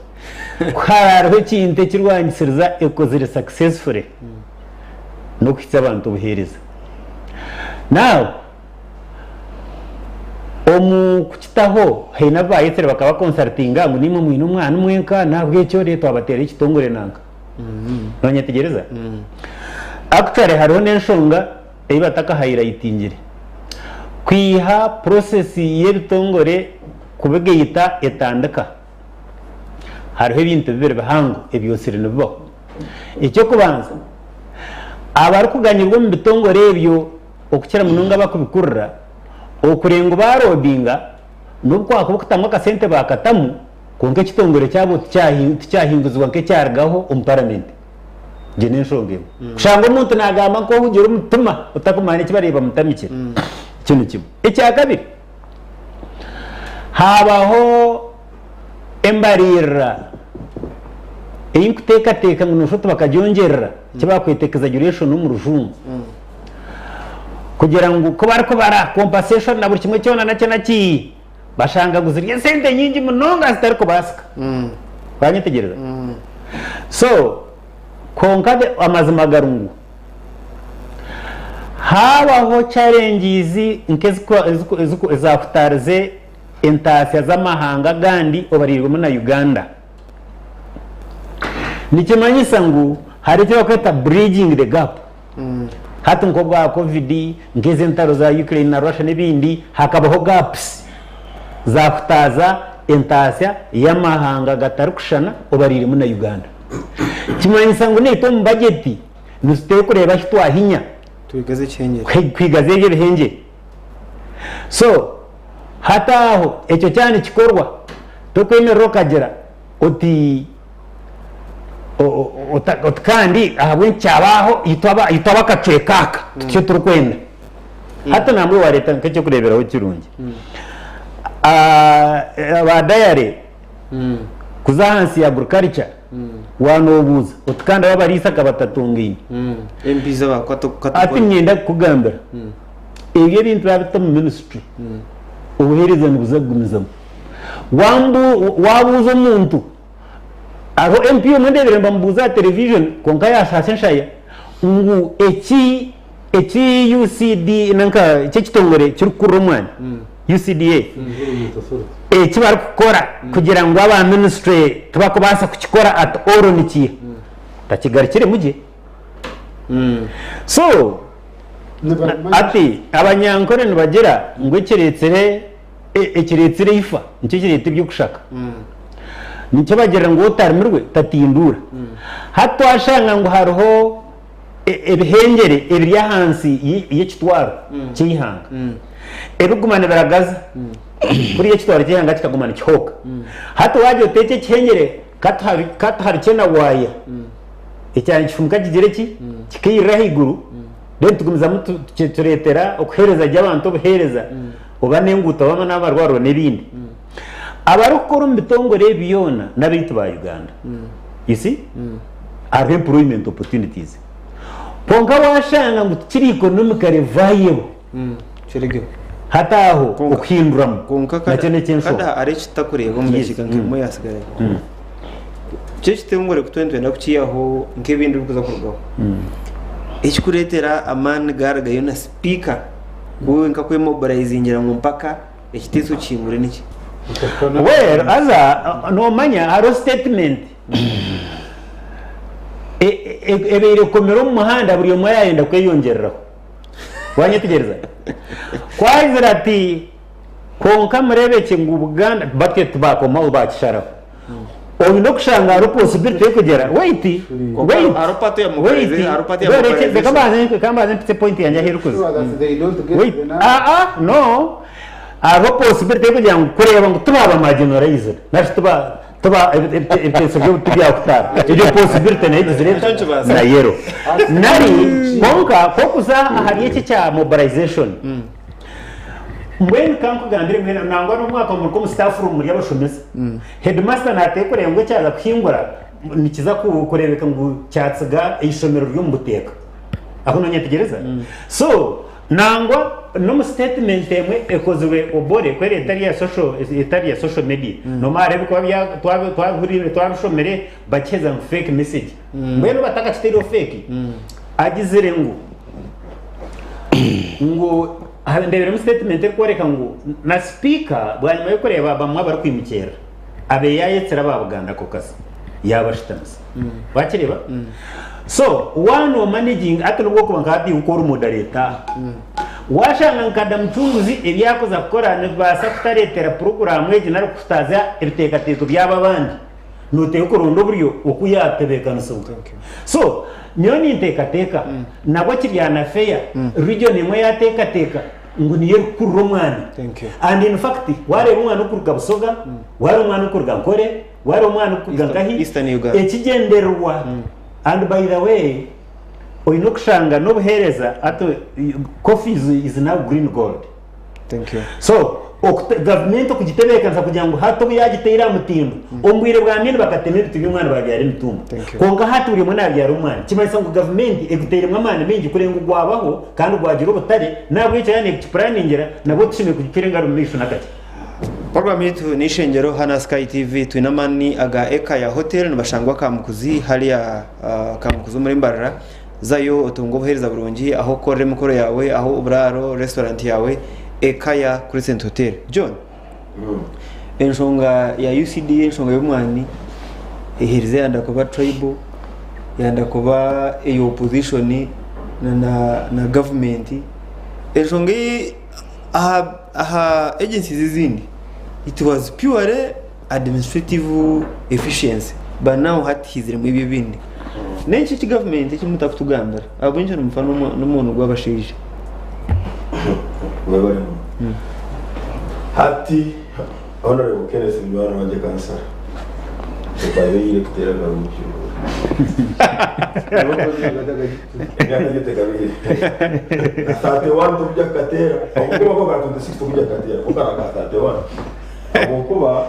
Ku haraariho ekintu ekirwangisiriza ekozire successfully n'okuhitsya abantu obuheereza. Now, omu kukitaho haine abu baayetsire bakaba consultinga ngu naimwe mwine omwana mwenka n'ahabw'ekyo reero twabateeraho ekitongore nanka. Noonyetegyereza? Actually hariho n'enshonga ei batakahayilayitingire. Kwiha process y'ebitongore kubigaita etandika, hariho ebintu bibiri bihango ebyotsire nibibaho. Eky'okubanza, abarikuganyirwa omu bitongore ebyo okukira munonga abarikubikurira, okurenga ngu baaroodinga n'obu kwakuba okutamu akasente baakatamu, kwonka ekitongore kyabo tikyahinguzibwa nk'ekyarugaho omu paramenti. Egyo n'enshonga emwe. Kushanga omuntu naagamba nk'ohugire omutima otakumanya eki bariyo bamutamikire. Ekyo ni kimwe. Ekya kabiri, haabaho embariirira ei nkuteekateeka ngu nooshusha oti bakagyongyerera, eki baakweta exaggeration omu rujungu, kugira ngu ku barikubara compensation na buri kimwe kyona naki naki, bashanga ngu ziri esente nyingi munonga zitarikubaasika. Wanyetegyereza? So, kwonka amazima gari ngu haabaho challenges nk'ezahutaarize entaasya z'amahanga agandi obariirwemu na Uganda, nikimanyisa ngu hariho eki barikweta bridging the gap. Hati nk'obwa Covid, nk'ezi entaro za Ukraine na Russia n'ebindi, hakabaho gaps zahutaaza entaasya y'amahanga gatarikushushana obariiremu na Uganda. Kimanyisa ngu naitwe omu bajeti nituteekwa kureeba ahu twahinya Twigaze ekihengyere. kwigaza ebyo ebihengyere. So hati aho ekyo kyaba nikikorwa, tokwemerera okagira oti oti kandi ahabw'enki kyabaho itwe ab'akacweka aka tikyo turikwenda. Hati nambwenu wareeta nk'eky'okureeberaho kirungi, aba dayare kuza ahansi ya agriculture waanobuuza oti kandi abo abariisa akaba atatungaine. Hati niinyenda kukugambira ebyo ebintu baabita omu ministry obuheereza nibuza kugumizamu. Waabuuza omuntu, hariho MP omwe ndeebire nibamubuuza aha television kwonka yaashaasha enshaya ngu eki eki UCD nanka eki ekitongore ekirikukurira omwani UCDA eki barikukora kugira ngu aba ministry tibakubaasa kukikora at all nikiiha takigarukiremu gye. So hati abanyankore nibagira ngu ekireetsire Ekireetsire eifa nikyo kireeta eby'okushaka. Nikyo bagira ngu otarimirwe tatinduura. Hati twashanga ngu hariho ebihengyere ebiri ahansi y'ekitwaro ky'eihanga ebiguma nibiragaza kuriya ekitwaro ky'eihanga kikaguma nikihooka. Hati waagira oti eki ekihengyere katuharikye na waaya ekyaba nikifumuka kigire ki? Kikairira ahaiguru then tugumizamu tureetera okuheereza gye abantu obuheereza. oba n'enguuto oba n'amarwariro n'ebindi. Abarikukora omu bitongore ebi byona n'abaitu ba Uganda. You see? Hariho employment opportunities. Kwonka waashanga ngu tikiri economically viable Kirigeho. hati aho Kwonka- okuhinduramu Kwonka nakyo n'eky'enshonga. kada hariho eki tutakureeba omu Yes. dakiika nk'emwe eyatsigaire. Kyo ekitongore ku twena nitwenda kukiihaho nk'ebindi ebirikuza kurugaho. Ekikureetera amaani gaarugayo na sipiika Kwonka kwemobilizingira ngu mpaka ekiteeso kihingure niki? Well, haza nomanya hariho statement ebaire ekomire omu muhanda buri omwe yayenda kweyongyereraho. Wanyetegyereza? Ku agira ati kwonka mureebekye ngu Buganda batyo tibakomaho bakisharaho. Oine okushanga hariho possibility y'okugira wait, Kwonka wait, hariho part ya wait, mobilization, hariho part ya reka mobilization. reka mbanze mpitse point yangye ahu erikuza. Sure that they don't get Wait, the number. ah ah, no. Hariho possibility y'okugira ngu kureeba ngu tibaaba marginalized nari shi tiba tiba ebiteeso byabo tibyakutaana. Egyo possibility nayo egizire Ekyo nikibaasika. nayo eriho. Nari kwonka ku orikuza ahari eki ekya mobilization. Mbwenu ka nkugambire mbwenu nangwa n'omwaka muri omu staff room muri abashomesa. Headmaster naateekwa kureeba ngu ekyaza kuhingura nikiza kureebeka ngu kyatsiga eishomero riri omu buteeka. Aho noonyetegyereza? So nangwa n'omu statement emwe ekozirwe Obore ku eri etari ya social etari ya social media noomanya hariho ebirikuba bya twabihuriire twabishomire bakiheza ngu fake message. Mbwenu batakakitaireho fake agizire ngu ngu Ndeebiremu sitetimenti erikworeka ngu na sipiika bwanyima y'okureeba bamwe abarikwimukirira abe yaayetsire aba Buganda Caucus yaabashutamisa. Wakireeba? So waaba noomanaginga hati n'obu orikuba nka hati iwe ori modereta, waashanga nka Mucunguzi ebi arikuza kukora nibibaasa kutareetera puroguraamu egi nari kuhutaaza ebiteekateeko by'abo abandi, Nooteekwa kuronda oburyo oku yaatebeekanisibwa. So, nyowe ninteekateeka nabwo kiri unfair region emwe yaateekateeka ngu niyo erikukurira omwana. And in fact, waareeba omwana orikuruga Busoga, waareeba omwana orikuruga Nkore, waareeba omwana orikuruga nkahi, ekigyendererwa and by the way, oine okushanga n'obuheereza hati coffee is now green gold. So gavumenti okugitebeekanisa kugira ngu hati obu yaagiteire aha mutindo, omu bwire bwa Amin bakatema ebiti by'omwani baabyara emitumba. Kwonka hati buri omwe naabyara omwani. Kimanyisa ngu gavumenti eguteiremu amaani maingi kureeba ngu gwabaho kandi gwagira obutare, n'ahabw'ekyo yaaba neekipuraningira nabwo tushemereire kugitwara engaro omu maisho n'akakye. Puroguraamu yaitu n'eishengyero hanu aha Sky TV. Twine amaani aga Ekaya Hotel nibashangwa Kamukuzi hariya Kamukuzi omuri Mbarara. Zayo otunge obuheereza burungi ahu okukorera emikoro yaawe, ahu oburaaro, restaurant yaawe, Ekaya Crescent Hotel. John, enshonga ya UCDA, enshonga y'omwani eherize yayenda kuba tribal, yayenda kuba eya opposition na na government. Enshonga ei aha aha agencies ezindi it was purely administrative efficiency but now hati haiziremu ebyo ebindi. N'enki eki gavumenti eki mutakutugambira? Ahabw'enki nimufa n'omwono gw'abashaija? Webale muno. Hati Honorable Kenneth munywani wangye kansara twabaire kuteera akarungi Emyaka gye tekabire. Na 31 tokujya kukateera. Ahabw'okuba ko ka 26 tokujya kukateera. Ko kari aka 31. Ahabw'okuba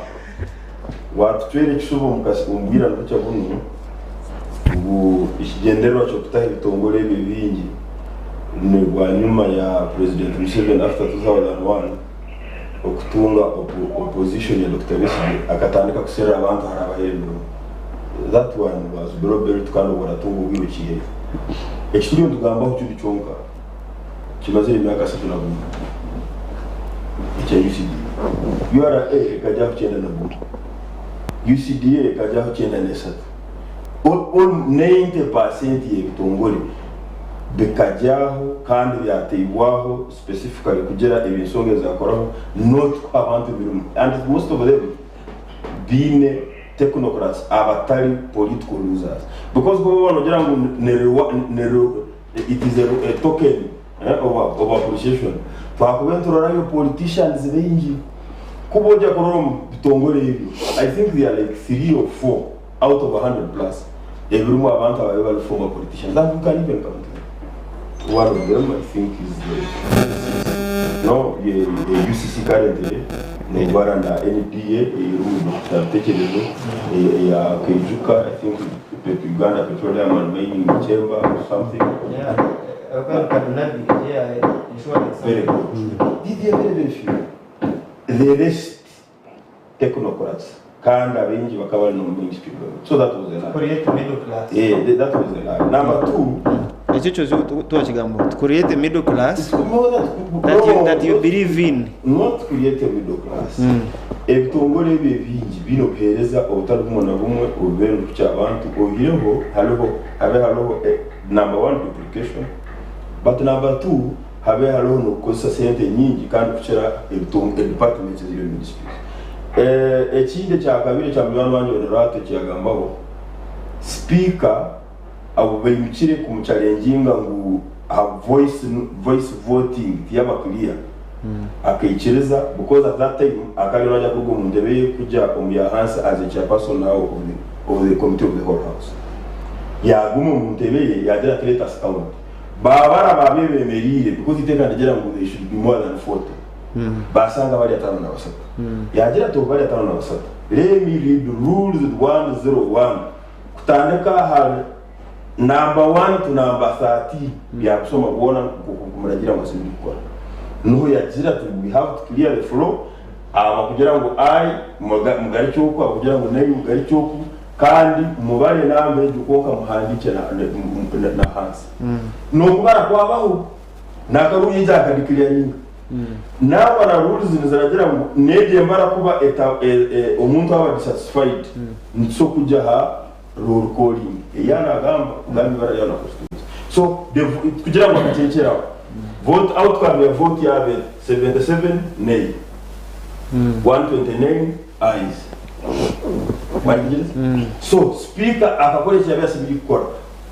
waatucwera ekishuba omu bwirano bukye bunu ngu ekigyendererwa ky'okutaho ebitongore ebi ebingi ni bwanyima ya Purezidenti Museveni after 2001 okutunga opposition ya Dokita Besigye akatandika kuserera abantu ahari abaha emirimo. That one was below belt kandi obwo oratunga obwire okiiheyo. Eki turiyo nitugambaho kiri kyonka kimazire emyaka asatu na gumwe ekya UCDA. URA ekagyaho 91, UCDA ekagyaho 93. 90% y'ebitongore bikagyaho kandi byateibwaho specifically kugira eby'ensonga ezakoraho not kuha abantu emirimo and most of them baine technocrats abatari political losers because kuba waba nogira ngu it is a token of appreciation twakuba niturorayo politicians baingi kuba ojya kurora omu bitongore ebyo I think they are like 3 or 4 out of 100 plus ebirimu abantu ababaire bari former politicians and we can even count them one of them I think is the no ye UCC currently nogwara na NDA erimu Dokita Bitekyerezo eya Kaijuka I think Uganda Petroleum and Mining Chamber or something. Yeah, yeah, insurance. Very good. They are very, very few. The rest technocrats kandi abaingi bakaba bari n'omu ministry government. So that was a lie. Create middle class. Yeah, that was a lie. Number two, Ekyo kyo twakigamba to create a middle class it's more that, that you, no, that you believe in. not create a middle class. Ebitongore ebyo ebingi biine obuheereza obutari bumwe na bumwe obubaire nibuhikya abantu oihireho hariho habe hariho eh, number one duplication but number two habe hariho n'okukozesa sente nyingi kandi kukira ebitongo departments eziri omu ministries. Eh, ekindi ekyakabiri ekya munywani wangye Honorato eki yagambaho, sipiika abo baimukire kumuchalenjinga ngu aha voice voice voting tiyaba clear akaikiriza because at that time akaba ariyo naija kuruga omu ntebe ye kugya omu ya hansi as a chairperson now of the, of the committee of the whole house. Yaguma omu ntebe ye yagira ati let us count. Baabara baabebemereire because eiteeka nirigira ngu they should be more than 40. Baashanga bari 53. Yaagira ati obu bari 53, let me read rules 101 kutandika aha number one to number 13 yaabishoma bwona nk'oku nkumuragiira ngu asemeriire kukora. Niho yagira ati we have to clear the floor, abakugira ngu aye mugarukye oku, abakugira ngu nay mugarukye oku, kandi mubare enamba egyo kwonka muhandiikye n'ahansi. N'okubara kwabaho. Nakaruuya egyo akadeclaringa. Nangwa na rules niziragira ngu n'egyo embara kuba omuntu aba dissatisfied nitusobola kugya aha roll calling ei anagamba kugamba ibara ryawe na constituency. So the kugira ngu akacekyere aho vote outcome ya vote yaaba eti 77 nay, 129 ayes. Wayetegereza? So speaker akakora eki yabaire asemeriire kukora.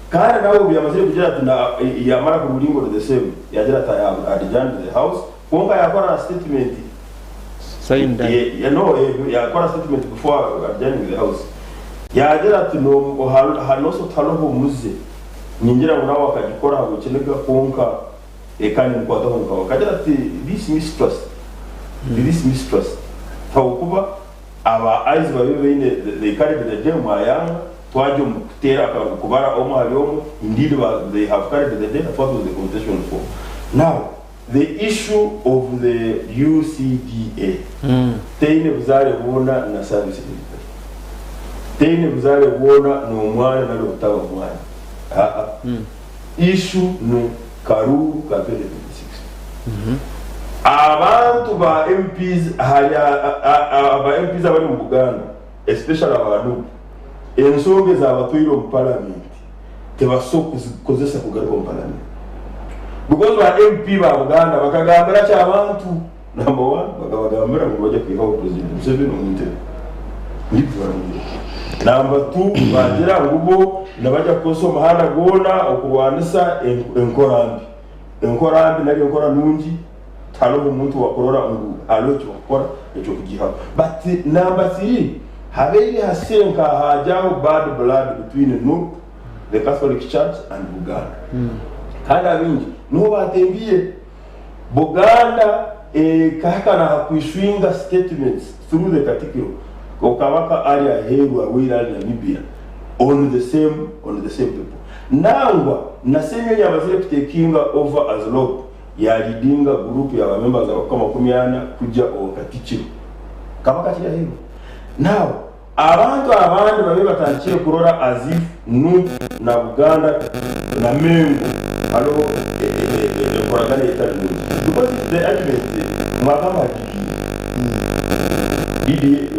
Kandi nawe obu yamazire kugira ati na yamara kurulinga ori the same yagira ati I have adjourned the house kwonka yakora na statement Sign done. Ye, no, yakora statement before adjourning the house yagira ati no hanoso tihariho omuze ningira ngu nawe akagikora ahabw'ekiniga kwonka kandi nimukwataho nkawe akagira ati this mistrust this mistrust habwokuba Aba Ayes babaire baine they carried the day mwayanga twagya omu kuteera akaruru kubara omwe ahari omwe indeed ba they have carried the day that's what was the contention for now the issue of the UCDA teine buzaare bwona na service delivery teine buzaare bwona n'omwana nari obutaba mwana aa issue ni karuru ka 2026. Abantu ba MPs hari aba MPs abari omu Buganda especially aba Nup ensonga ezabatwaire omu parliament tibaso kuzikozesa kugaruka omu parliament because ba MP ba Buganda bakagambira ki abantu number one bakabagambira ngu nibajya kwihaho president Museveni omu ntebe nibyo baramwire number two bagira ngu bo nibajya kukozesa omuhanda gwona okurwanisa enkora mbi. Enkora mbi nari enkora nungi, tihariho omuntu owakurora ngu hariho eki wakukora eky'okugiihaho. But number three, habaire hasire nka haagyaho bad blood between Nup, the Catholic Church and Buganda. Kandi abaingi niho baatembiire. Buganda ekahika n'aha kwishuinga statements through the Katikiro, Kabaka ari aheeru arwaire ari Namibia on the same on the same people. Nangwa na Ssenyonyi amazire kutekinga over as lop ya leadinga group ya ba members abakuhika 40 kugya owa Katikiro. Kabaka akiri aheeru. Now abantu abandi babaire batandikire kurora as if Nup na Buganda na Mengo hariho enkoragana etari nungi because the argument mwagamba aha DDA. DDA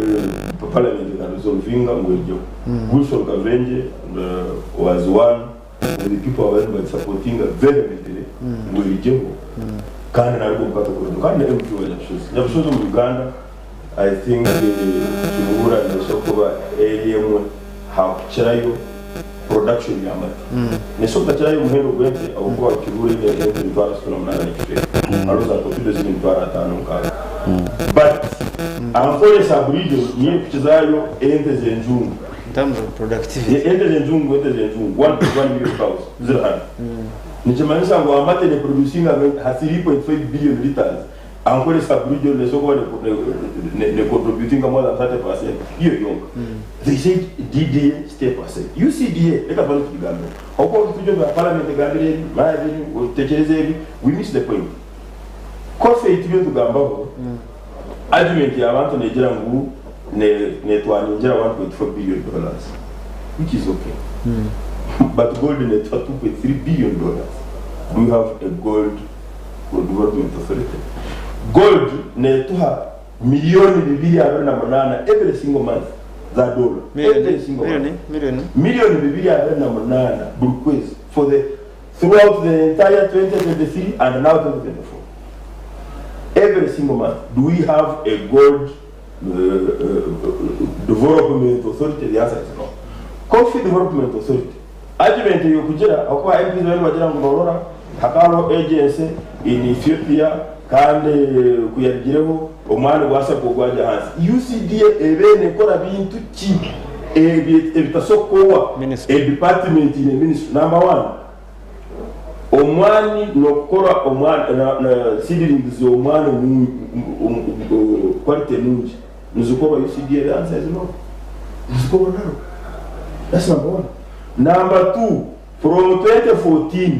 parliament eka resolvinga ngu erugyeho. Wilson Kavengye was one of the people abari nibagisupportinga vehemently ngu erugyeho kandi naruga omu Kato kandi na MP wa Nyabushozi. Nyabushozi omu Uganda I think Kiruhura nebaasa kuba eri emwe aha kukirayo production y'amata. Nebaasa kutakirayo omuhendo gw'ente ahabw'okuba Kiruhura eine ente 38,000 n'ekicweka hariho za Kotido eziri 500,000 6,000 but Ankole sub region niyo erikukizayo ente z'enjungu. In terms of productivity. Ente z'enjungu ente z'enjungu 1.1 million cows ziri hanu. Nikimanyisa ngu amate ne producinga ha 3.5 billion litres Ankole sub region nesobola kuba ne contributinga more than 30% iyo yonka. They said DDA step aside. UCDA reka tubanze tugigambeho. Ahabw'okuba turi omu parliament egambire ebi, mara ebi, otekyereze ebi, we miss the point. Coffee ei turiyo nitugambaho, argument y'abantu negira ngu netwaningira 1.4 billion dollars which is okay but gold netuha 2.3 billion dollars. Do we have a gold development authority? Gold netuha miliyoni 228 every single month za dola every single month. Miliyoni? Miliyoni 228 buri kwezi for the throughout the entire 2023 and now 2024. Every single month. Do we have a gold development authority? The answer is no. Coffee Development Authority. Argument eyo kugira ahakuba MPs bariyo nibagira ngu norora hakaba hariho agency in Ethiopia kandi kuyarugireho omwani gwa SACCO gwagya ahansi. UCDA ebaire nekora bintu ki ebitasobola kukorwa Ministry. a department in a ministry? Number one. Omwani nokukora omwani na na seedlings z'omwani quality nungi nizikorwa UCDA the answer is no nizikorwa naro that's number one. Number two from 2014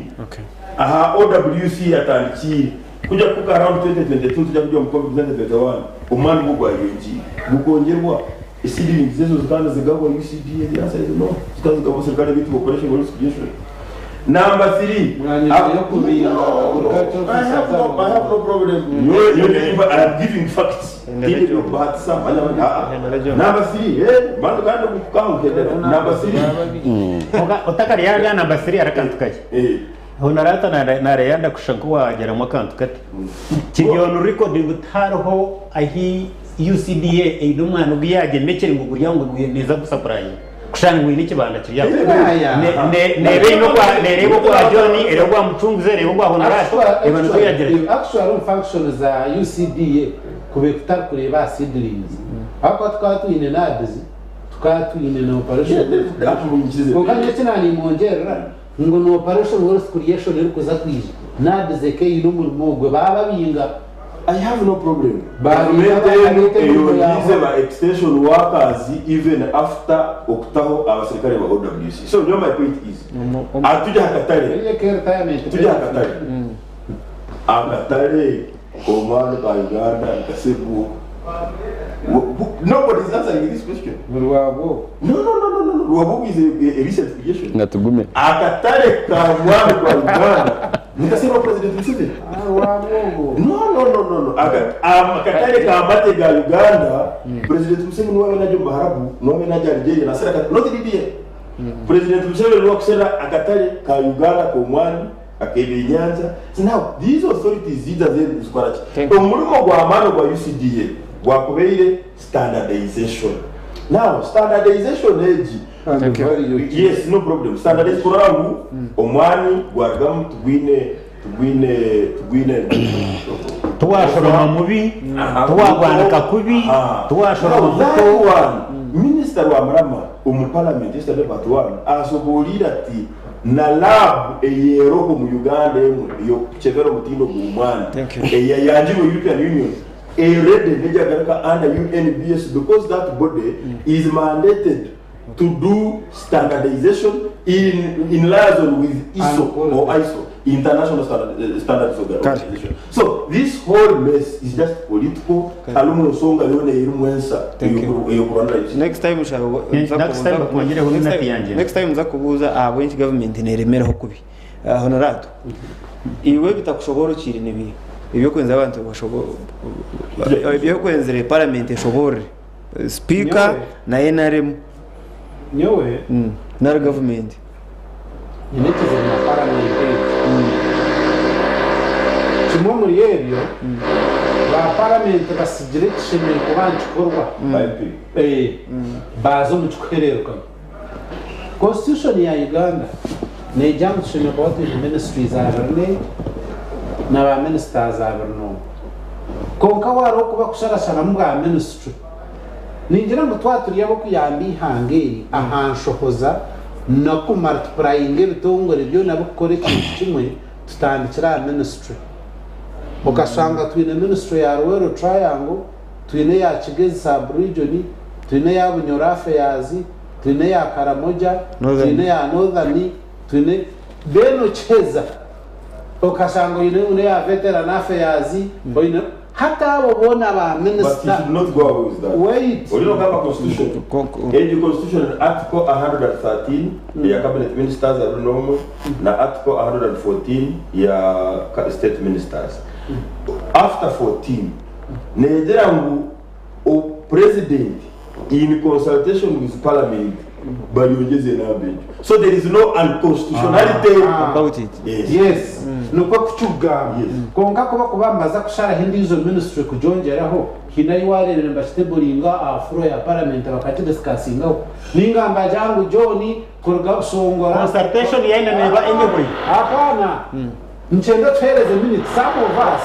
aha OWC yatandikiire kugya kuhika around 2022 tugya kugya omu covid 2021 omwani gwo gwayongiire gukongyerwa seedlings ezo zikaba nizigabwa UCDA the answer is no zikaba nizigabwa serikale beitu operation wealth creation. Number three, Mwanyuma y'okubinga agriculture I have officers no, I have no problem. Nyowe nyowe ndikumva I am giving facts. Tindi by'okubahatisa manya manya. Ah, ah. Number three, eh, bantu kandi kukahukedera. Number three. Otakari yarya number 3 ari akantu kakye. Eh. Honarata nareyanda kusha nkuwageramu akantu kati. Kiri on record ngu tihariho ahi UCDA eine omwana ogu yagyemekire ngu guri aho ngu neeza kusapurayinga. Kushanga ngu eine ekibanda kiri aho. Neeba eine okwa nereeba okwa John, ereeba okwa Mucunguzi, ereeba okwa Honorata, eba nikwo yagira eti. Actually omu function za UCDA kube kutari kureeba aha seedlings ahabw'okuba tukaba twine NAADS tukaba twine na operation kwonka nyowe eki naningongyerera ngu ni operation wealth creation erikuza kwija NAADS eka eine omurimo ogwe baababinga I have no problem. Baabinga Gavumenti enu bakareeta emirimo eyongiize yaaho. ba extension workers even after okutaho abaserikare ba OWC. So nyowe my point is, atujya aha katare, Eriyo eka retirement tujya aha benefit. katare. Akatare k'omwani ka Uganda nikasebwaho. Nobody is answering this question. Rwabwo. No, no, no, no, no, no. Rwabwogo is a recent creation. Nga tugume. Akatare ka mwani kwa Uganda nikasebwa President Museveni. Ah, Rwabwogo. No, no, no, no, no. Akatare ka mate ga Uganda, President Museveni niwe najya mu Baharabu, niwe najya Algeria, nasera akatare, not Libya. President Museveni niwe akusera akatare ka Uganda k'omwani ak'ebyenyanja. So now these authorities zija zikora ki? Thank you. Omurimo gwa maani gwa UCDA gwakubaire standardization. Now standardization egi And value. Yes, no problem. Standardization kurora ngu omwani gwarugamu tugwine tugwine tugwine Tiwashoroma mubi, tiwagwanika kubi, tiwashoroma Now, that muto. one, Minister wa Murama omu parliament yesterday part one asoboleire ati na lab eyeroho mu Uganda emwe ey'okukyebera omutindo gw'omwani Thank you. eyayangirwe European Union already nejagaruka under UNBS because that body is mandated to do standardization in liaison with ISO And or ISO, International Standards Organization. So this whole mess is just political. Harimu ensonga yoona erimu ensa Thank you. eyokurwanira UCDA. Next time nshaba Next time bakwongereho next minute time- yangye. Next time nza kubuuza ahabw'enki government neremereho kubi. Honorato, iwe bitakushoboorokiire nibiha? Ebyokwenza abantu ebyokwenzire parliament eshoboorore. Speaker Nyowe. na NRM Nyowe nari government. nyine ekizibu na parliament egi. Kimwe omuri ebyo, ba parliament basigire ekishemereire kuba nikikorwa. MP. Baaza omu kikuhererukayo. Constitution ya Uganda neegira ngu tushemereire kuba twine ministries abiri n'emwe na ba ministers abiri n'omwe. Kwonka wareeba oku bakusharasharamu bwa ministry, ningira ngu twaba turi ab'okuyamba eihanga eri aha nshohoza n'okumultiplyinga ebitongore byona bikukora ekintu kimwe, tutandikire aha ministry. Okashanga twine ministry ya Luweero Triangle, twine eya Kigezi sub-region, twine eya Bunyoro Affairs, twine eya Karamoja, Northern. twine eya Northern, twine then okiheza okashanga oine n'eya Veteran Affairs, oine hati abo boona ba But you minister. should not go away with that. Wait. Olina okugamba constitution. Egi constitution article 113 ya cabinet ministers abiri n'omwe na article 114 ya state ministers. After 14 negira ngu o president in consultation with parliament baryongeze enamba egyo. So there is no unconstitutionality About it. Yes. Yes, nikwo kukigamba. Yes. Kwonka kuba kuba nibaza kusharaho endiijo ministry kugyongyeraho, haine ahi waareebire nibakiteburinga aha floor ya parliament bakakidiscussingaho. Ninga nibagira ngu John kuruga Bushongora. Consultation yaine neeba anyway. Hapana. Nikyenda otuheereze minutes, some of us.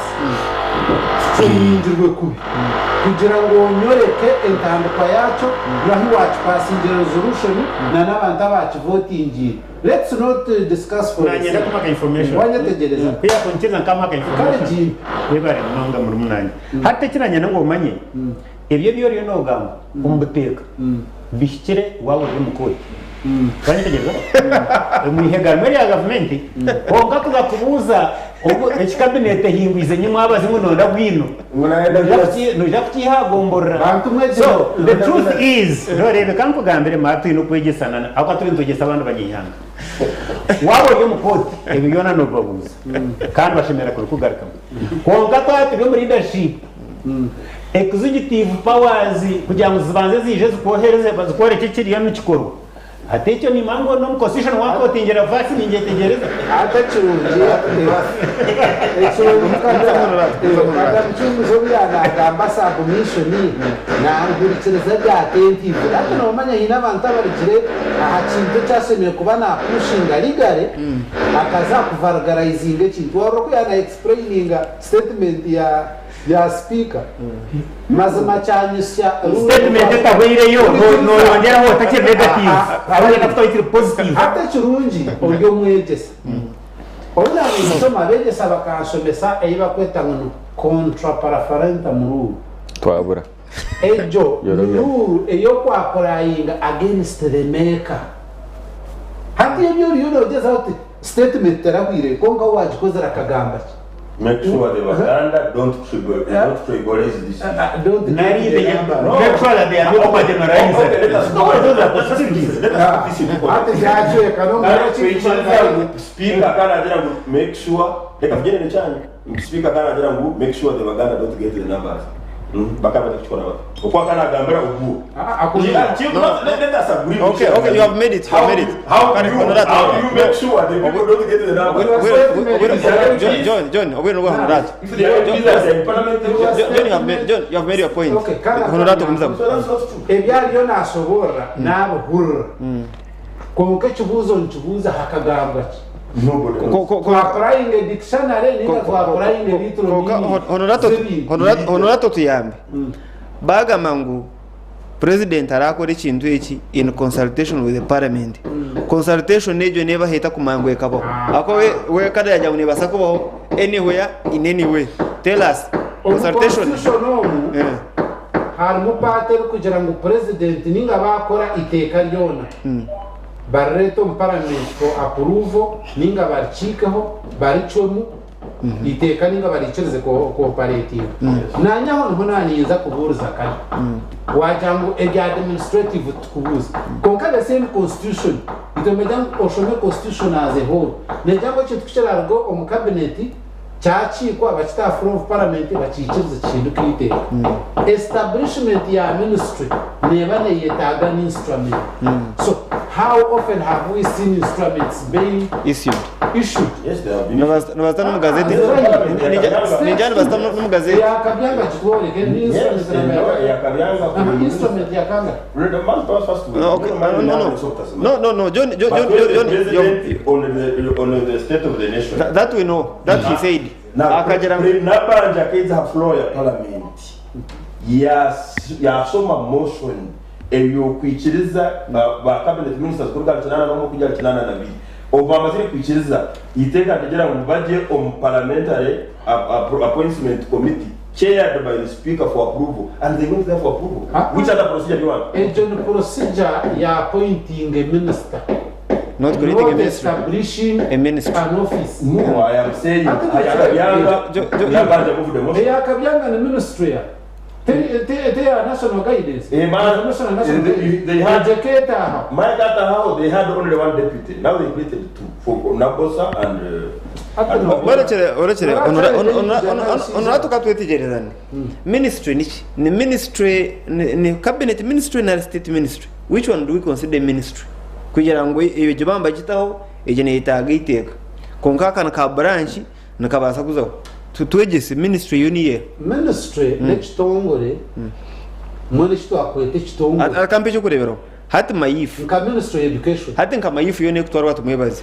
Kihingirwe kubi kugira ngu onyoreke entandikwa yaakyo n'ahu waakipaasingira resolution na n'abantu abaakivotingiire. Let's not discuss for the Nanyenda sake. kumuha ka information. Wanyetegyereza? Ku yakunkiriza nkamuha ka Kare information. gimpe. Webare munonga murumuna Hati ekinanyenda ngu omanye, ebyo ebi oriyo nogamba omu buteeka bihikire waaba ori omu kooti. Wanyetegyereza? Omu iheganwa erya gavumenti, kwonka kuza kubuuza obu eki kabineeti ehingwize nyimwabazi ngu noyenda bwino, noija kukiiha aha gomborora. Bantu mwegye. So, the truth is, noreeba reka nkugambire mara twine okwegyesana ahabw'okuba turiyo nitwegyesa abandi banyaihanga. Waaba ori omu kooti, ebyo byona noobibabuuza kandi bashemerera kubikugarukamu. Kwonka twaba turi omu leadership, executive powers kugira ngu zibanze ziije zikwohereze zikworekye ekiriyo nikikorwa. Hati ekyo nimanya ngu n'omu constitution wakotingira verse ningyetegyereza. Hati ekirungi ekirungi kada Mucunguzi obu yaanagamba submission naanhurikiriza bya attentively. Hati noomanya haine abantu abarugire aha kintu eki ashemereire kuba naapushinga legally akaza kuvalgaraizinga ekintu. Waahurira oku yaana explaininga statement ya ya sipiika mazima kyanyusya Statement etahweireyo noyongyeraho otakiri negative ahu kutaho ekiri positive. Hati ekirungi ori omwegyesa. Obu naabaire nshoma abeegyesa bakanshomesa ei barikweta ngu ni contra parapharentum rule. Twabura. Egyo ni Yorobya. rule ey'okwapurayinga against the maker. Hati ebi oriyo noogyezaho oti Statement terahwire kwonka owagikozire akagamba ki? Make sure the Baganda don't tribal, don't tribalize this issue. Don't Nari get they the number. make sure that they are not marginalized. Okay, let us No, those are possibilities. Let us put this in Hati byacweka Kare twikiriza ngu speaker karagira ngu make sure reka tugyendere kyanyu ngu speaker karagira ngu make sure the Baganda don't get the numbers. Bakaba batakikora bata. Oku akanagambira ogu. Let us agree. Okay, okay, you have made it, you have made it. How do Kare, you, Honorate. how do you make sure the people don't get the numbers? John, John, John, obwire nibwa Honorate. If they are leaders in parliament, they John, John, you have made, John, you have made your point. Okay, kare Honorate gumizamu. So that's not true. Ebi ariyo nashoboorora nabihurira kwonka ekibuuzo nikibuuza hakagambwa ki? Nobody knows. Twapurayinga dictionary ninga twapurayinga literal Konka meaning Honorato z'ebintu. Honorato tuyambe. Bagamba ngu president arakora ekintu eki in consultation with the parliament. Consultation egyo nebaho eta kumanya ngu ekabaho. Ahakuba we we kada yagira ngu nebasa kubaho anywhere in any way. Tell us Omu consultation. constitution omu Eh. harimu part erikugira ngu president ninga bakora iteeka ryona Barireete omu paramenti for approval ninga barikiikeho baricwemu eiteeka ninga bariikirize ku operatinga. Naanye aho niho naninza kubuuriza kare. Wagira ngu ebya administrative titukubuuza. Kwonka the same constitution, itwe nibagira ngu oshome constitution as a whole. Negira ngu ekintu kukiraruga omu cabinet, Kyakiikwa bakita aha floor of parliament bakiikirize kihinduke eiteeka. Establishment ya ministry neeba neyetaaga an instrument. So how often have we seen instruments being Issued. issued? Yes, they have been. Nibazita n'omu gazeti. Ningira nibazita n'omu gazeti. Eya Kabyanga gitworeke ni Yes, instrument they namba know ya ya Kabyanga. Aha, instrument ya kangahe? Read the man first. No, okay. No, no, no. No, no, no. John, John, But John, when the John, John, president on the, on the state of the nation. That, that we know. That he said. Now, Akagira ngu- Nabanja akaiza aha floor ya parliament yasoma motion eyokwikiriza ba cabinet ministers kuruga ahari 81 kugya ahari 82 obu bamazire kwikiriza eiteeka nirigira ngu bagye omu parliamentary appointment committee chaired by the speaker for approval and they went there for approval. Which other procedure do you want? Egyo ni procedure ya appointing a minister Not creating a not ministry. establishing A ministry. an office. No, I am saying Ate Ayakabyanga Jo- jo- Nabanja moved the motion. Eya Kabyanga ni ministry ya te ya national guidance. Eh, man, National national they had- Educate aha. Mike Atahaho, they had only one deputy. Now they created two for Nabosa and. And Orekere orekere honorate katwetegyerezane. Ministry niki? Ni ministry ni, ni cabinet ministry nari state ministry? Which one do we consider a ministry? Kugira ngu egyo baba nibagitaho egyo neyetaaga eiteeka. Kwonka aka ni ka branch nikabaasa kuzaho. Twegyese ministry yo niyo eha? Ministry n'ekitongore mbwenu eki twakweta ekitongore. Reka mpe ekyokureeberaho. Hati Mayifu. Nka ministry ya education. Hati nka Mayifu yo nekutwarwa Tumwebaze.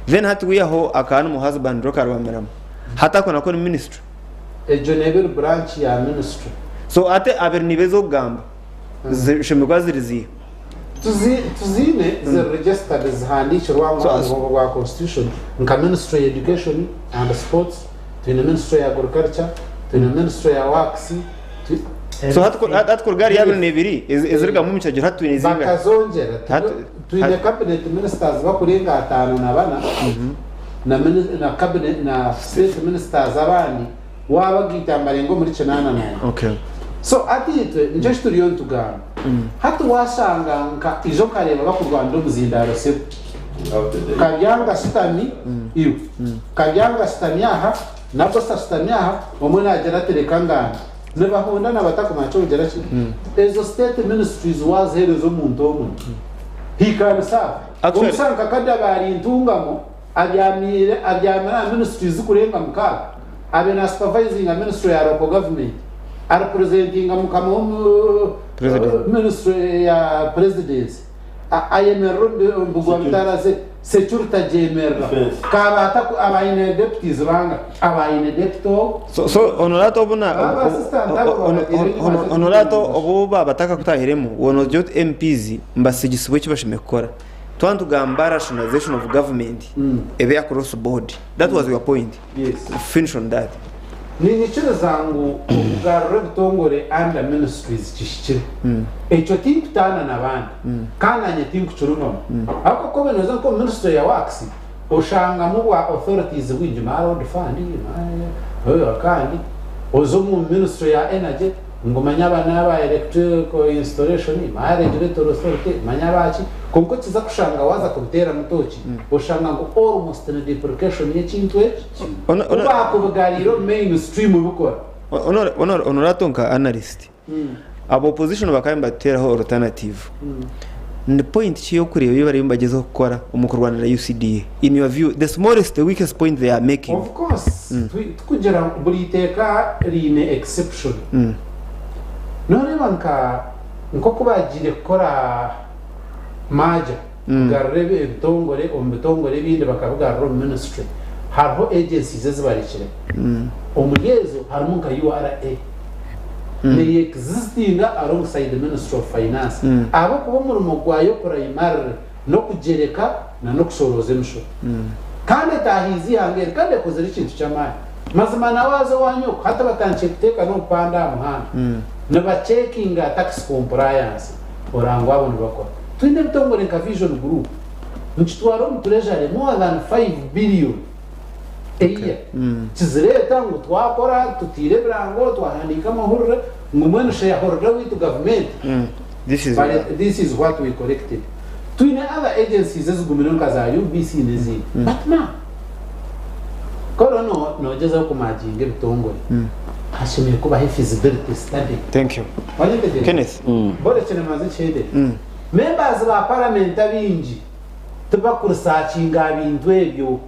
Then hati wihaho aka animal husbandry okarwamirama. Hati ako nako ni ministry? Egyo neeba eri branch ya ministry. So ate abiri niiba ez'okugamba zishemereire kuba ziri ziiha? Tuziine ziri registered zihandiikirwe aha mugongo gwa constitution nka ministry ya education and sports, twine ministry ya agriculture, twine ministry ya works, So hati kuruga ahari abiri n'ebiri ezirikugamwa omu kiragiro hati twine zingahi? Bakazongyera. Twine cabinet ministers bakurenga 54 na state ministers abandi waabagaita nibarenga omuri 81. So hati itwe nikyo eki turiyo nitugamba. Hati waashanga nka ijo okareeba bakurwanira omuzindaaro sebo. Kabyanga ashutami iwe, Kabyanga ashutami aha, Nabosi ashutami aha, omwe naagira ati reka ngambe. Nibahondana batakumanya ky'okugira ki. Ezo state ministries waaziheereza omuntu omwe, he can serve. Actually- Omushana nka Kadaba ari Ntungamo, abyamiire abyamire aha ministries zikurenga mukaaga, abe na supervisinga ministry ya local government, arepresentinga mukama w'omu President. ministry ya presidency, ayemerera omu bigwa bitaraze, security agyemerera, Defense. kaaba ataku aba aine deputies banga, aba aine deputy ogwo. So so honorato obu na Aba assistant abo babagiire enyima honorato z'ekibiina. obu babatakakutahiremu woona ogira oti MPs mbatsigisibwe eki bashemereire kukora. Twaba nitugamba rationalization of government ebe across board. That was your point. Yes. Finish on that. Niinyikiriza ngu okugarura ebitongore under ministries kihikire. Ekyo tinkutaana na bandi kandi naanye tinkukirugamu. Ahabw'okuba ku obaire nooza nk'omu ministry ya works oshangamu bwa authorities bwingi, mara road fund, mara kandi oze omu ministry ya energy ngu manya aba n'aba electrical installation, manya regulatory authority, manya abaki, kwonka okiza kushanga waaza kubiteeramu tooki oshanga ngu almost ni duplication y'ekintu eki ku baakubigariire omu main stream bikora. Honorato nka analyst, aba opposition bakaba nibatuteraho alternative. Ni point ki ey'okureeba ei bariyo nibagyezaho kukora omu kurwanira UCDA? In your view, the smallest, the weakest point they are making. Of course, tikugira ngu buri iteeka riine exception. Nooreeba nka nk'oku baagiire kukora merger, kugarura ebitongore omu bitongore ebindi bakabigarura omu ministry, hariho agencies ezi barekire. Omuri ezo harimu nka URA. Neyo existinga alongside Ministry of Finance ahabw'okuba omurimo gwayo primarily n'okugyereka na n'okushorooza emishoro. Kandi etaahiize eihanga eri kandi ekozire ekintu ky'amaani. Mazima na waaza owa nyoko hati batandikire kuteeka n'obupande aha muhanda nibacekinga tax compliance orangwa abo nibakora. Twine ebitongore nka Vision Group nikitwara omu treasury more than 5 billion a year kizireeta ngu twakora tutaire ebirango twahandiika amahurire ngu mbwenu shareholder waitu gavumenti This is but this is what we collected. Twine other agencies ezigumire nka za UBC n'ezindi but now koro no nogyezaho kumaginga ebitongore hashemereire kubaho feasibility study. Thank you. Wanyetegyereza? Kenneth. Borekire maze kihendere. Members ba parliament abaingi tibakurisakinga aha bintu ebyo.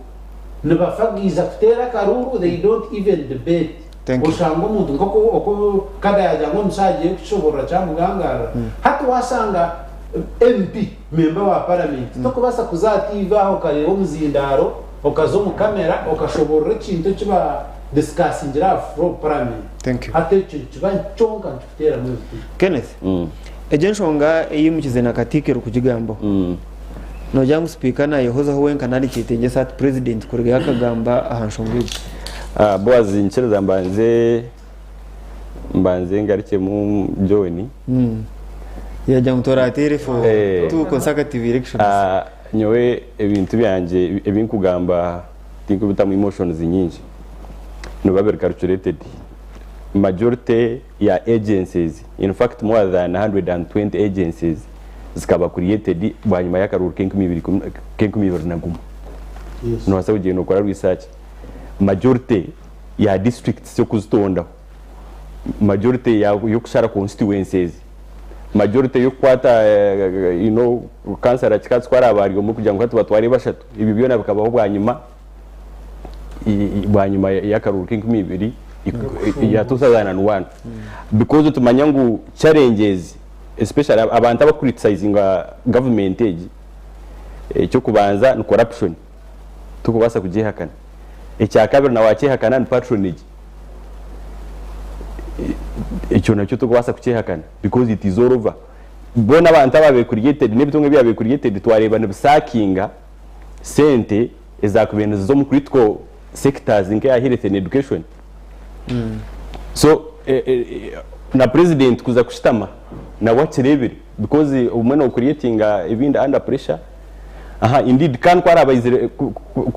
Nibafa bwija kuteera akaruuru they don't even debate. Thank you. Oshanga omuntu nk'oku oku Kada yaagira ngu omushaija agiire kukishoboorora kyamugangaarira. Hati waashanga MP, member wa parliament, tokubaasa kuza aha TV aha okareeba omuzindaaro, okaza omu kamera okashoboorora ekintu eki ba discussingire aha floor of parliament. Thank you. Hati ekyo nikiba kyonka nikikuteeramu ebituli. Kenneth, egyo enshonga ei mukize na Katikkiro kugigambaho, noogira ngu sipiika naayehozaho wenka nari nikyetengyesa ati purezidenti kurugayo akagamba aha nshonga egyo? Boaz nkiriza mbanze mbanze ngarukyemu John. Yaagira ngu torateere for two consecutive elections. Nyowe ebintu byangye ebi nkugamba tinkubitamu emotions nyingi, nibiba biri calculated. Majority ya agencies, in fact more than 120 agencies zikaba created bwanyima y'akaruuru k'enkumi ibiri na gumwe. Nobaasa kugyenda okora research. Majority ya districts y'okuzitondaho, majority y'okushara constituencies, majority y'okukwata kansara kikatwara abari omwe kugira ngu hati batware bashatu, ebyo byona bikabaho bwanyima y'akaruuru k'enkumi ibiri ya 2001, because tumanya ngu challenges, especially abantu abakucriticizinga government egi, ekyokubanza ni corruption, tukubaasa kugyehakana. Ekyakabiri na wakyehakana ni patronage. Ekyo nakyo tokubaasa kukyehakana because it is all over. Boona abantu ababaire created n'ebitongore ebyabaire created twareeba nibisakinga sente ezakubaire niziza omu critical sectors nk'eya health and education. So na president kuza kushutama nawe akireebire because obumwe no creatinga ebindi under pressure. Aha indeed kandi ku araabe aizire ku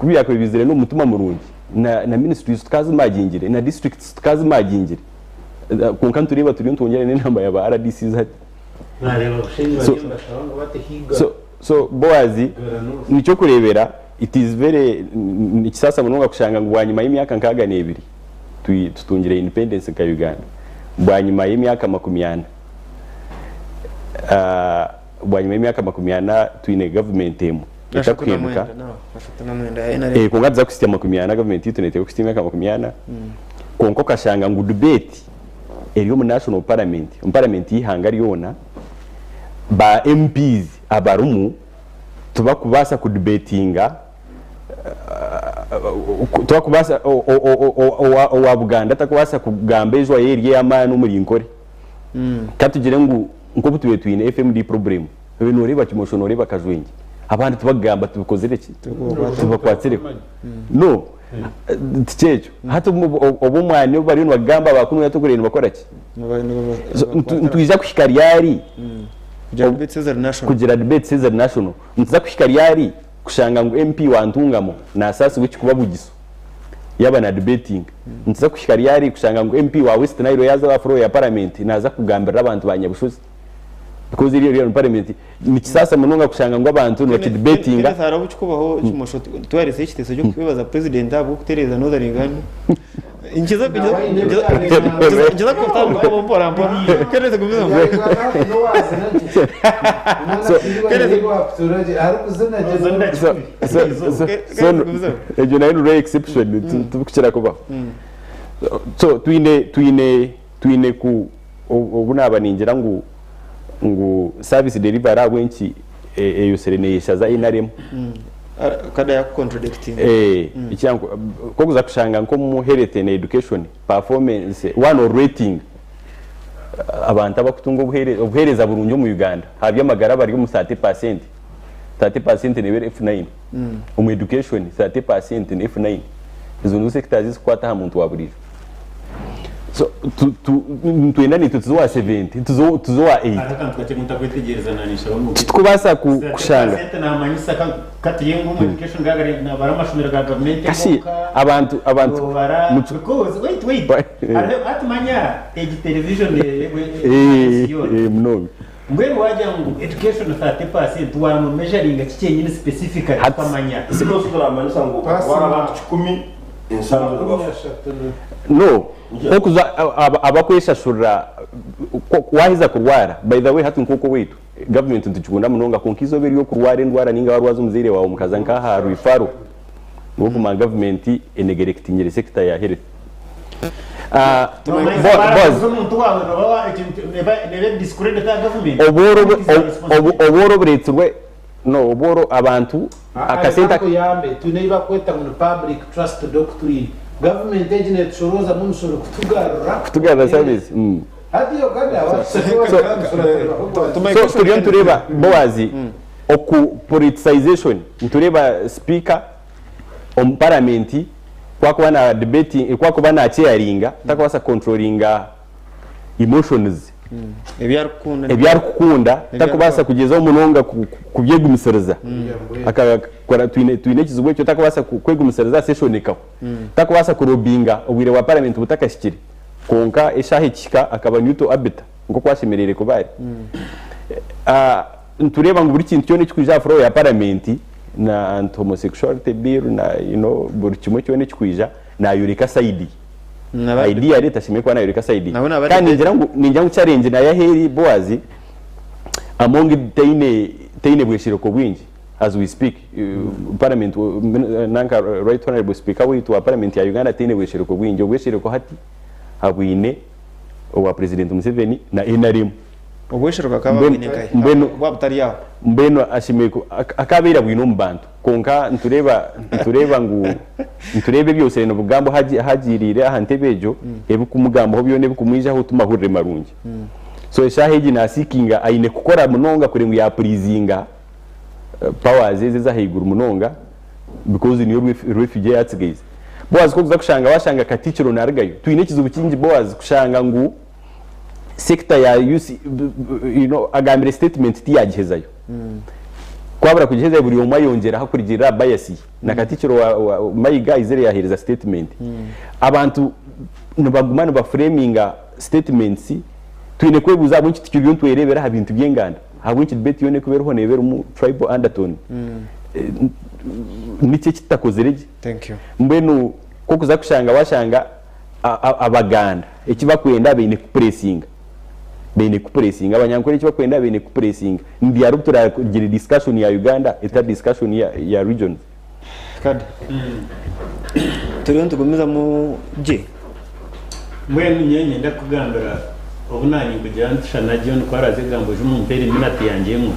byakubaire biizire n'omu mutima murungi na ministries tukazimagingire na districts tukazimagingire kwonka nitureeba turiyo nitwongyera n'enamba ya ba RDCs hati. Nareeba Bushenyi So bariyo nibashaba ngu batehiga. So Boaz nikyokureebera it is very nikisaasa munonga kushanga ngu bwanyima y'emyaka nkaaga n'ebiri tutungire independence nka Uganda bwanyima y'emyaka 40 bwanyima y'emyaka 40 twine government emwe etakuhinduka. Kwonka tuza kuhitsya 40 government yaitu neteekwa kuhitsya emyaka 40 kwonka okashanga ngu debate eri omu national parliament, omu parliament y'eihanga ryona, ba MPs abarimu tibakubaasa ku debatinga, tibakubaasa, owa Buganda takubaasa kugamba ejwa ye eri ey'amaani omuri Nkore. Ka tugire ngu nk'obu tubaire twine FMD problem, iwe nooreeba Kimosho nooreeba Kajwengye, abandi tibakugamba tibikozire ki? Tibakwatsireho. No, Tikyekyo. Hati obu omwani obu bariyo nibagamba aba kunu hati nibakora ki? Nitwija kuhika ryari kugira debates eziri national? Nituza kuhika ryari kushanga ngu MP wa Ntungamo nasaasibwa ekikuba Bugisu yaaba na debatinga? Nituza kuhika ryari kushanga ngu MP wa West Nile yaaza aha floor ya parliament naaza kugambirira abantu ba Nyabushozi? Because eriyo eriyo parliament nikisaasa munonga kushanga ngu abantu nibakidebatinga. Kenneth hariho obukikubaho kimosho twarese ekiteeso ky'okwebaza president ahabw'okutereeza Northern Uganda. Nkiza nkiza kutandika mpora mpora. Kenneth gumizamu. Egyo nayo ni rare exception tibikukira kubaho. So twine twine twine ku obu naaba ningira ngu ngu service delivery ahabw'enki eyosire neyeshaza NRM. Kada yakucontradictinga. Ku orikuza kushanga nk'omu health and education performance one or rating abantu abakutunga obuheereza burungi omu Uganda aha by'amagara bari omu 30%, 30% neeba eri F9, omu education 30% ni F9. Ezo nizo sectors ezikukwata aha muntu wa buriijo. So nitwenda naitwe tuze owa 70, tuze owa 80. Hariho akantu kakye ntakwetegyereza naninshaba ngu Titukubaasa kushanga. Sente namanyisa katiye ngu omu education nabara amashomero ga gavumenti Kasi abantu abantu obara because wait wait hariho hati manya egi television munonga. Mbwenu wagira ngu education 30% wano measuringa ki kyenyini specifically tukamanya. Turamanyisa ngu batwara abantu 100 7 nibafa. No, okuza abakweshashurira waheza kurwara, by the way hati nk'oku owaitu government nitukikunda munonga kwonka eizooba ery'okurwara endwara ninga warwaza omuzaire waawe mukaza nk'aha referral noguma government enegerekitingire sector ya health. Obworo oburetsirwe no obworo abantu akasente akuyambe twine eyi bakweta ngu ni public trust doctrine government egi netushorozamu omushoro kutugarura kutugarura service. Hati Uganda So turiyo nitureeba Boaz oku politicization nitureeba speaker omu paramenti kwakuba na debating kwakuba na chairinga takubaasa kucontrollinga emotions Ebyarikukunda. Ebyarikukunda takubaasa kugyezaho munonga kubyegumisiriza akakora twine twine ekizibu ekyo takubaasa kwegumisiriza session ekahwa takubaasa kurobinga obwire bwa parliament butakahikire kwonka eshaaha ekihika akaba neutral arbiter nk'oku ashemereire kuba ari. Nitureeba ngu buri kintu kyona ekirikwija aha floor ya paramenti na anti homosexuality bill na you know buri kimwe kyona ekirikwija nayoreka side ye. Ideally tashemereire kuba nayoreka side ye. Kandi ningira ngu ningira ngu challenge nayo ahu eri Boaz, Among taine taine bweshereko bwingi as we speak parliament nanka right honourable speaker waitu wa parliament ya Uganda taine bweshereko bwingi obweshereko hati abwine owa president Museveni na nrm. Obweshereko akaba abwine nkahi? Mbwenu Bwaba butari aho. Mbwenu ashemereire akabeire abwine omu bantu. Kwonka nitureeba nitureeba ngu nitureeba ebi Osereno Bugambo ahu agiiriire aha ntebe egyo, ebikumugambaho byona ebikumwijaho ti mahurire marungi. So eshaaha egi nasiikinga aine kukora munonga kureba ngu yapuriizinga powers ezi ez'ahaiguru munonga because niyo refuge ei atsigaize. Boaz ku orikuza kushanga washanga Katikkiro narugayo, twine ekizibu kingi Boaz kushanga ngu sector ya UC, you know, agambire statement tiyagihezayo. Kwabura kugihezayo buri omwe ayongyeraho kurugirira aha bias ye. Na Katikkiro wa, wa Mayiga aizire yahereza statement. Abantu nibaguma nibaframinga statements, twine kwebuuza ahabw'enki tukiriyo nitwereebera aha bintu by'enganda. Ahabw'enki debate yoona erikuba eriho neeba erimu tribal undertone? Niki eki tutakozire gye? Thank you. Mbwenu ku orikuza kushanga washanga Abaganda eki bakwenda baine kupuresinga, baine kupuresinga, Abanyankore eki bakwenda baine kupuresinga. Ni ryari obu turagire discussion ya Uganda etari discussion ya regions? Kada turiyo nitugumizamu gye. Mbwenu nyowe niinyenda kukugambira obu naanye nkugira nti shana John ku araaze kugamba oije omumpeere minati yangye emwe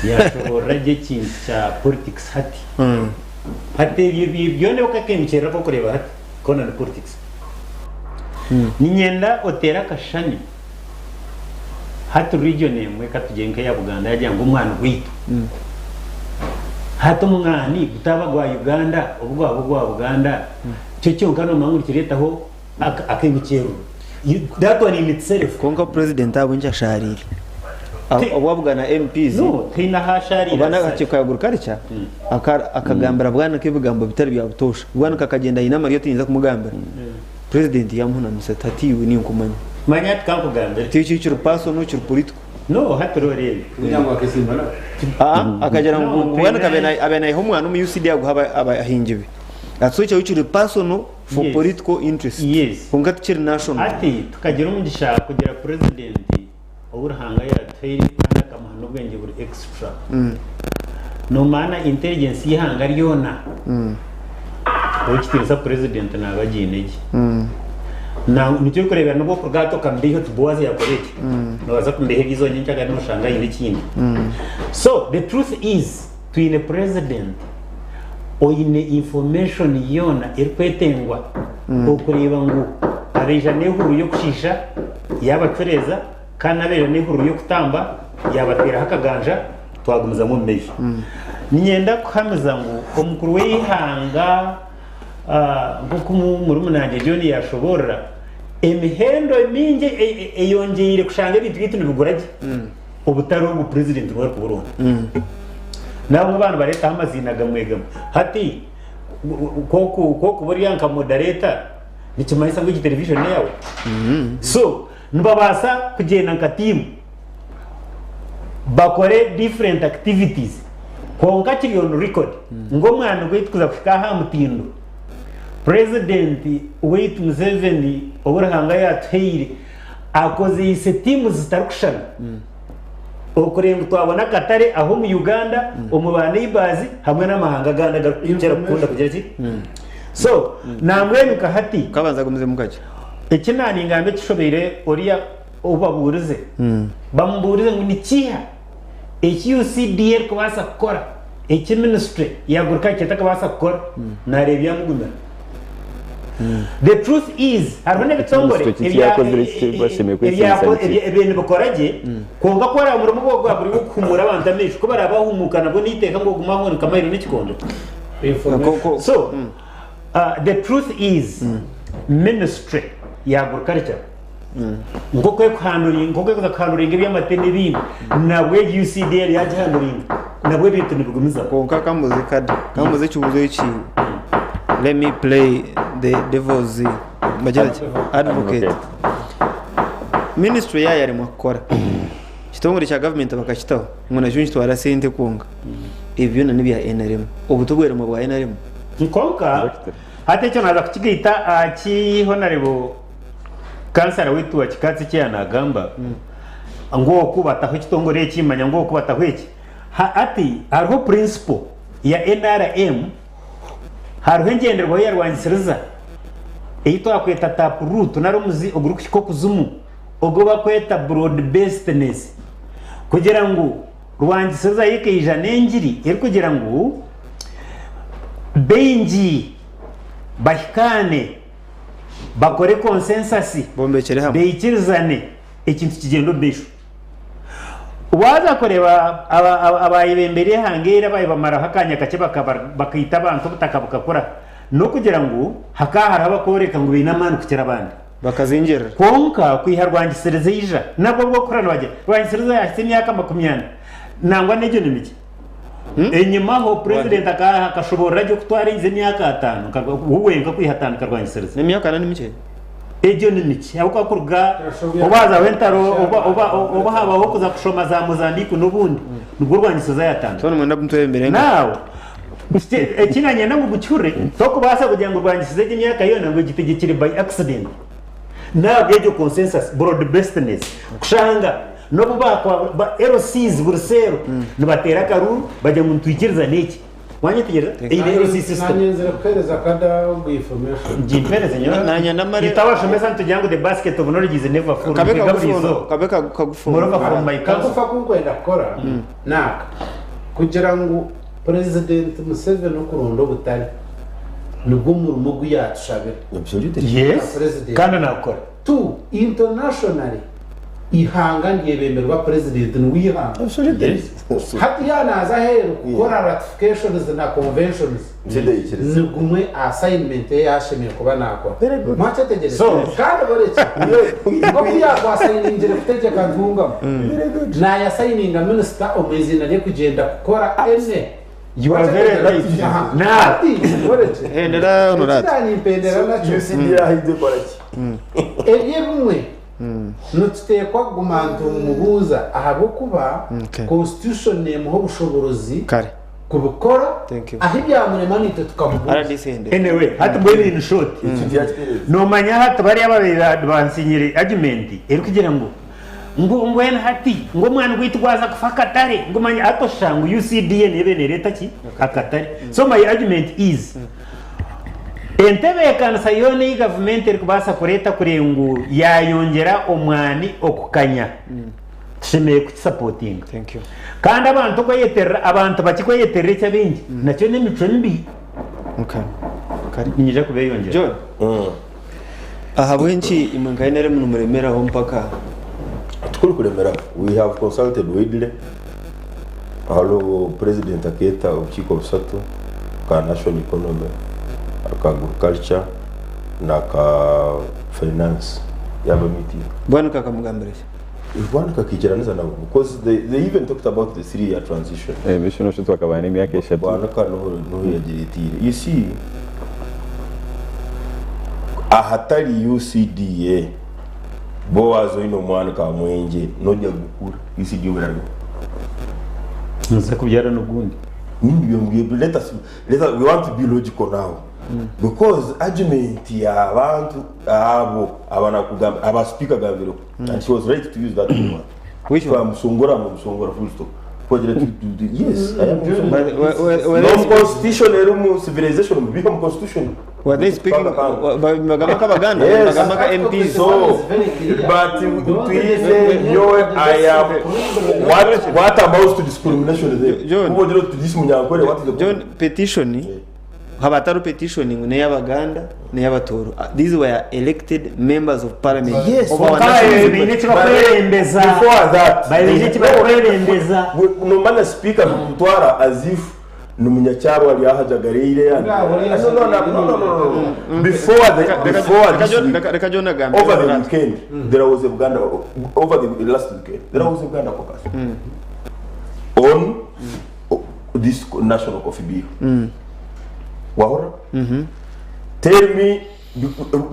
yaashoboorora gye ekintu kya politics hati. Hati ebyo byona ebi okakeemukyerera ku orikureeba hati koona ni politics. Niinyenda oteere akashushani hati region emwe katugire nk'eya Buganda yaagira ngu omwani gwaitu. Hati omwani gutaaba gwa Uganda obu gwaba ogwa Buganda, kyo kyonka noomanya ngu nikireetaho akaimukyerero. That one in itself. Kwonka president ahabw'enki ashaariire? Obu abugana MPs No, tihaine ahu ashaariire oba as such. n'akakiiko ka agriculture akagambira Bwanika ebigambo bitari bya butoosha. Bwanika akagyenda aine amaryo tinyinza kumugambira. President yamuhunamisa ati hati iwe ninkumanya. Manya hati kankugambire. Ti ekyo kiri personal kiri political. No, hati roreebe. Kugira ngu akesimba nawe. Aa akagira No, ngu twine- Bwanika abe naiha omwana omu UCD aguhe abahingi be. Ati so ekyo kiri personal for Yes. political interest. Yes. Kwonka tikiri national. Hati tukagira omugisha kugira president ou Ruhanga yatuhaire kandi akamuha n'obwengye buri extra. Nomanya intelligence y'eihanga ryona ow'ekitiinisa president naaba agiine gye. Na nikyo orikureebera n'obu orikuruga hati okamubeiha oti Boaz yakora eki, noobaasa kumubeiha ery'eizooba nyenkyakare noshanga aine ekindi. So the truth is twine president oine information yoona erikwetengwa okureeba ngu abaija n'ehururu y'okushiisha yaabacureeza kandi n'abaija n'ehururu y'okutamba yaabateeraho akaganja twagumizamu omu maisho. Niinyenda kuhamiza ngu omukuru w'eihanga nk'oku murumuna wangye John yaashoboorora, emihendo mingi eyongyeire kushanga ebintu byaitu nibigura gye obutari ogu purezidenti niwe arikuburonda. Nabwo baaba nibareetaho amaziina gamwe gamwe. Hati ku orikuba ori nka modereta nikimanyisa ngu egi televishoni n'eyaawe? So nibabaasa kugyenda nka tiimu bakore different activities kwonka kiri on record ngu omwani gwaitu kuza kuhika aha mutindo, President waitu Museveni ou Ruhanga yatuhaire akozeise tiimu zitarikushushana okureeba ngu twabona akatare aha omu Uganda, omu ba neighbours hamwe n'amahanga agandi agarikukira kukunda kugira ki? So nambwenu nka hati Kabanza agumizemu kakye. eki naaningamba ekishobeire oriya ou babuurize, bamubuurize ngu ni kiiha eki UCDA erikubaasa kukora eki minisitule ya agriculture etarikubaasa kukora, naareeba byamugumira. The truth is hariho n'ebitongore Eki minisitule eki yakozire eki bashemereire kwesiimisa ni ki? ebyo nibikora gye kwonka ku oraabe omurimo gwawe gwaba guri ogw'okuhumuura abantu amaisho, ku baraabe bahumuuka nabwo n'eiteeka ngu ogume aho nka mahiro n'ekikondo. So, the truth is ministry ya agriculture Nk'oku erikuhanduringa, nk'oku erikuza kuhanduringa eby'amate n'ebindi, nabwo egi UCDA yagihanduringa, nabwo ebintu nibigumizamu. Kwonka kambuze kadi kambuze ekibuzo eki let me play the devil's bagira ki advocate ministry yayaremwa kukora ekitongore kya government bakakitaho ngu nakyo nikitwara sente kwonka ebi byona nebya nrm obu tobweremwa bwa nrm. Kwonka hati ekyo naaza kukigaita aha ki Honarebo Kansara waitu wa Kikaatsi eki yaanagamba ngu oku bataho ekitongore eki manya ngu oku bataho eki hati hariho principle ya NRM hariho engyenderwaho ya rwangisiriza ei twakweta tap root nari omuzi ogurikuhika okuzimu ogu bakweta broad basedness kugira ngu rwangisiriza yo ekaija n'engiri erikugira ngu. Baingi bahikaane, bakore consensus, Bombekyere hamwe. baikirizane ekintu kigyende omu maisho. Waaza kureeba abaayebembera eihanga eri abaabaire bamaraho akaanya kakye bakaita abantu obutaka bukakura, n'okugira ngu hakaba hariho abarikworeka ngu baine amaani kukira abandi. Bakazingirira. Kwonka kwiha rwangisiriza eija, nabwo obw'okukura nibagira, rwangisiriza yaahitsya emyaka makumyana, nangwa n'egyo ni mikye. Enyimaho purezidenti akashoboorora gye ku twarengize emyaka ataano, we wenka kwiha atandika rwangisiriza. N'emyaka ana ni mikye? Egyo ni mikye ahabw'okuba kuruga obu hazaho entaro obu habaho kuza kushoma za Mozambique n'obundi nibwo rwangisiriza yatandika. So nimwenda mutwebembere nka. Now eki nanyenda ngu mukihurire tokubaasa kugira ngu rwangisiriza egi emyaka yoona ngu egitegekire by accident. Nahabw'egyo consensus, broad basedness kushanga n'obu ba LCs buri seero nibateera akaruuru bagira ngu nitwikiriza n'eki. Wanyetegyereza? Eine LC system. Nanye nzire kuhereza kada ogu information. Gimpereze nyowe. Nanye ndamare- Itwe abashomesa nitugira ngu the basket of knowledge is never full. Kabe Nitwiga buri kagufu izooba. kabe kagufu. Moreover from my council. Kagufa kunkwenda kukora naka kugira ngu president Museveni okuronda obutare nigwo murimo ogu yatushabire. Absolutely. Yes. President. Kandi nakukora. Two, internationally Ihanga niryebemerwa president niwe ihanga. Absolutely. Hati yaaba naaza aheeru kukora ratifications na conventions ni gumwe aha assignment ei ashemereire kuba naakora. Mwakyetegyereza? So- Kandi borekye nk'oku yaakwasayiningire kutegyeka Ntungamo, naayasayininga minisita omu iziina rye kugyenda kukora any. You are very right. Aha. Now, Hati borekye Hendera eki honorate. naanimpendera nakyo UCD yahidde kola ki? Ebi ebimwe Nituteekwa kuguma nitumubuuza ahabw'okuba Okay. constitution nemuha obushoborozi Kare. kubikora Thank you. ahi byamurema naitwe tukamubuuza. RDC hende. Anyway, hati mbwenu in short, Ekyo nomanya hati bariya ababaire bansinyire argument erikugira ngu ngu mbwenu hati ngu omwana gwaitu gwaza kufa akatare ngu manya hati oshusha ngu UCDA neeba nereeta ki akatare. So my argument is Entebeekanisa yoona ei gavumenti erikubaasa kureeta kureeba ngu yaayongyera omwani okukanya, tushemereire kukisapotinga. Thank you. Kandi abantu okweyeterera, abantu bakye kweyeterera eki abaingi, nakyo n'emicwe mibi. Okay. Kare. Niinyija kubeeyongyera. John, ahabw'enki imwe nka NRM nimuremeraho mpaka? Tikuri kuremeraho. We have consulted widely. Hariho president akeeta obukiiko busatu aka national economy, aka agriculture n'aka finance yaaba meeting. Bwanika akamugambira ki? Bwanika akaikiraniza nabo because they even talked about the 3 year transition. Ebishu noshu twakabana emyaka eshatu. Bwanika niho yagireetiire. You see, ahatari UCDA bo waaza oine omwana Kamwengye noija gukura UCDA oburarugaho. Nza kubyara n'ogundi. Let us, let us, we want to be logical now because argument y'abantu abo abanakugamba aba speaker gambireho and she was right to use that word. Which one? Twamusongora mumusongora full stop. Twagira yes, I am musongora. But were No they, constitution erimu civilization mubiha mu constitution. were they speaking Panga, panga. bagamba nk'Abaganda? Yes. Bagamba nka MPs? So, but twine nyowe I am what amounts to discrimination there? John. Kuba ogira oti this munyankore what is the John, petition haba hatari petition ngu n'ey'Abaganda n'ey'Abatooro. These were elected members of parliament. Yes. Of our Kwonka national baine assembly. eki bakwebembeza. Before that, Baine eki bakwebembeza. Nomanya speaker nikutwara as if ni munyakyaro ari aha ajagaraire and no no no no no no no before the before Reka this John- week reka John agambe. over the weekend there was a Buganda over the last weekend there was a Buganda caucus on this national coffee bill wahora tell me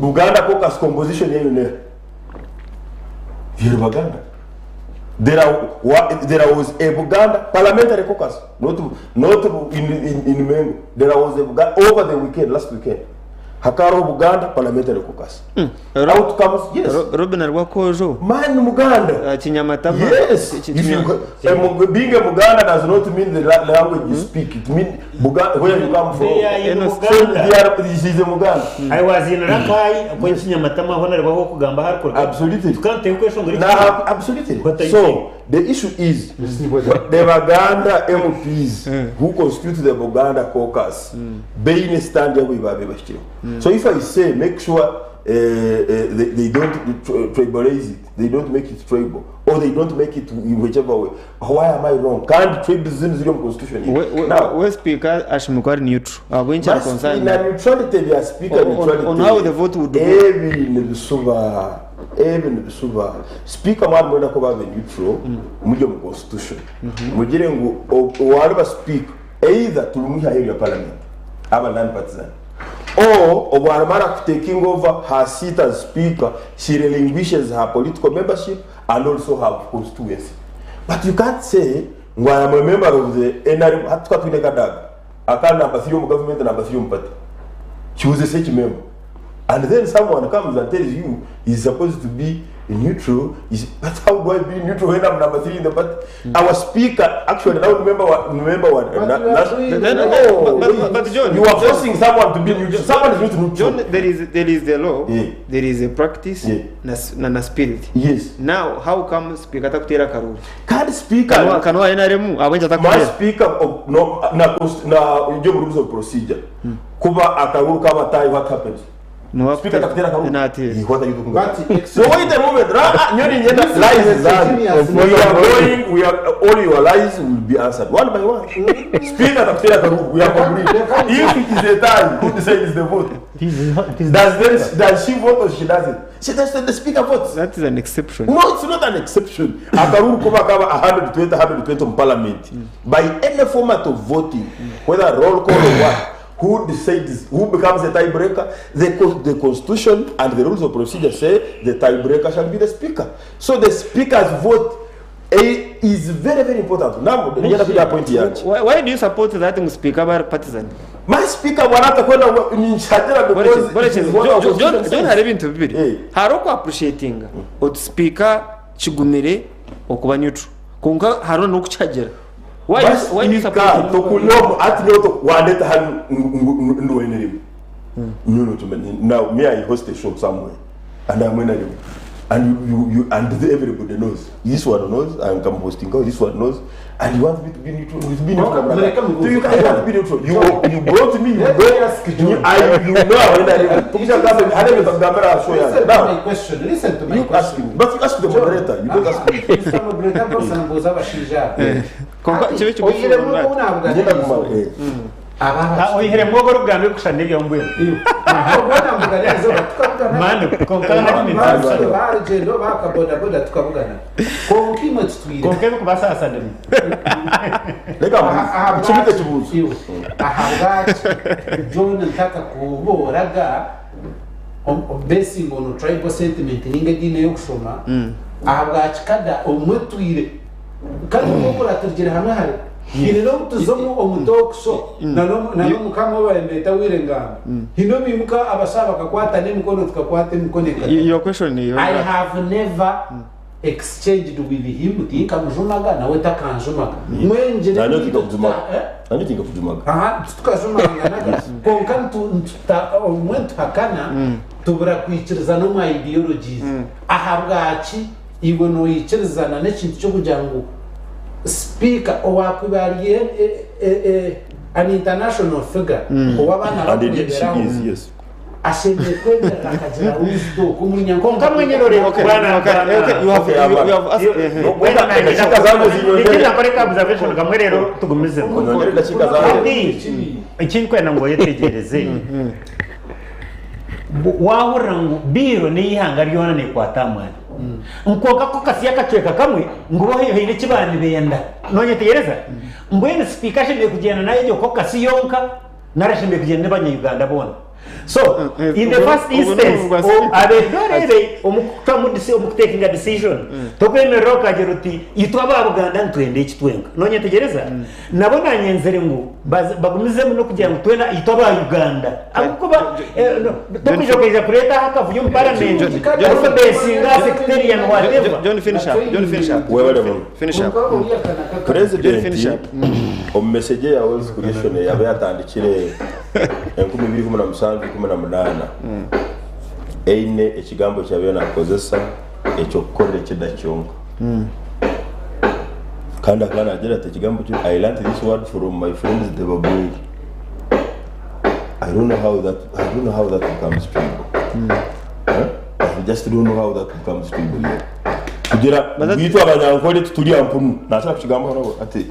Buganda caucus composition yeyo ne yeri Baganda there are there was a Buganda parliamentary caucus not in Mengo there was a Buganda over the weekend last weekend Hakaba hariho Buganda Parliamentary Caucus. Out comes, yes. Robina Rwakoojo. Man Muganda. Kinyamatama. Yes. If you, being a Muganda does not mean the language you speak. It means Buganda, where you come from. They are in So Buganda. they are, this is a Muganda. I was in Rakai, kwenye Kinyamatama aho naribaho kugamba harikora. Absolutely. Tukanteye kweshongora Now, absolutely. What are you So saying? the issue is the Baganda MPs who constitute the Buganda caucus baine stand yabo ibabe bashyireho. So if I say make sure they don't tribalize it, they don't make it tribal, or they don't make it in whichever way, why am I wrong? Kandi tribalism ziri mu constitution. Now, we speaker ashimikwa ari neutral. Abwenki ari concerned. Na neutrality bya speaker neutrality. On how the vote would go. Ebi nibisuba. Ebi nibisuba. Speaker mwana mwenda ko babe neutral mujye mu constitution. Mugire ngo owariba speaker either turumuha ya parliament aba non partisan. Or obwaramara taking over her seat as speaker, she relinquishes her political membership and also her constituency. But you can't say ngo I am a member of the NRM hatuka twine kadaga. Akana number 3 mu government number 3 mu party. She was a such member. And then someone comes and tells you he's supposed to be neutral. But how do I be neutral when I'm number 3 in the party? Our speaker actually now remember what. But John, you are forcing someone to be neutral. Someone is not neutral. John, there is the law, there is a practice, na spirit. Yes. Now how come speaker atakutera karuru? Kandi speaker kanwa NRM abwenje atakutera. My speaker of no na na rules of procedure. Kuba akaruru kabatayi, what happens? No, speaker atakutera karuru. What are you talking about? So wait a moment. Lies. We are all your lies will be answered one by one. Speaker atakutera karuru. We are agreed. If it is a tie, who decides the vote? Does she vote or she doesn't? She does. The speaker votes. That is an exception. No, it's not an exception. Akaruru kuba kaba 120 120 in parliament by any format of voting, whether roll call or what. Who decides, who becomes the tiebreaker? The constitution and the rules of procedure say the tiebreaker shall be the speaker. So the speaker's vote is very, very important. Now, point here. Why do you support that speaker by partisan? My speaker wanata kwenda ninshadira because John hari ibintu bibiri. Hari uko appreciating ot speaker kigumire okuba neutral. Konka hari no kuchagera. Why do you support it? Now, me, I host a show somewhere, and I'm winning. And you and everybody knows. This one knows, I'm hosting. This one knows, and you want me to be neutral. To be neutral. So you can't want to be neutral. You brought me. You know. You know. Listen to my question. But you ask the moderator. You don't ask me. Mr. Moderator, oyihere mwogo rugamba kushana ebyo mani konka barugendo bakabodaboda tukabugana konka imwe tutwire konka ebikubasaasa ndimi reka nkibite kibuzo ahabwaki John ntaka kuboraga basing on tribal sentiment ninga edini yokushoma ahabwaki kada omwe twire kandi kokora tugira hamwe hari hino tuzomu omutokso nano mukama obaembeta wire ngamba hino bimuka abasaba bakakwata n'emikono tukakwata emikono. Your question is, I have never exchanged with him tinkamujumaga nawe takanjumaga mwenjire nani tukajumanganaga konka omwe tuhakana tubura kwikirizana omu ideologies ahabwaki iwe noyikirizana n'ekintu kyokugira ngu speaker owakubariye an international figure owabana bakureberaho ashemeye kwemerera akagira wisdom konka mwenyerore bwana observation kamwe rero tugumize ikinkwena ngo yetegereze wahurira ngu biro n'ihanga ryona nekwata mwana nkonka ko kasiya kacweka kamwe ngo haine kibani benda nonyetegereza mbwene speaker ashemeye kugenda nayo ko kasi yonka narashemeye kugenda n'abanya Uganda bona So in the first instance abedorere omu kucwamu omu kutekinga decision tokwemerera okagira oti itwe aba Buganda nitwenda eki twenka. Nonyetegyereza? Nabo nanyenzire ngu bagumizemu nokugira ngu twena itwe aba Uganda ahabwokuba tokwija okaija kureeta aha akavuyo omu paramenti orikubesinga aha sectarian whatever. John finish up. John finish up. Webale muno. Finish up. President Finish up. omu message ya wealth creation yaba yatandikire 2017-18 eine ekigambo kyabaire nakozesa ekyokukorera ekyenda kyonka kandi akaba nagira ati ekigambo kyo I learnt this word from my friends the Babweri. I don't know how that I don't know how that becomes tribal. Eh? I just don't know how that becomes tribal. Kugira gwitwa abanyankore tuturi ampunu nashaka kukigambaho nabo ati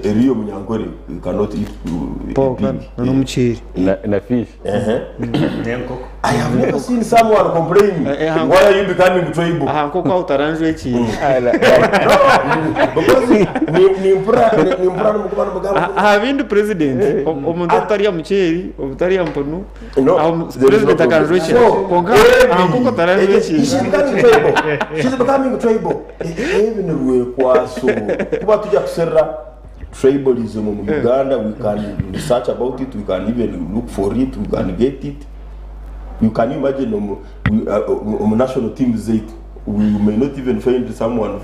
eriyo munyankore you cannot eat Pork pig. n'omuceeri. Na fish. N'enkoko. I have never seen someone complain Eh, why are you becoming tribal? Aha nkoko aho utaranjwe ekintu. Because ni nimpura n'umugabo. Aha bindi president omuntu otarya muceeri obutarya mpunu No, aho there is no president akanjwa problem. ekintu So, konka aha nkoko utaranjwe She's ekintu. becoming tribal. She's becoming tribal. Ebi ni rwekwaso. Kuba tujya kuserra tribalism mu Uganda, we can research about it, we can even look for it, we can get it. You can imagine national team zaitu. We may not even find someone.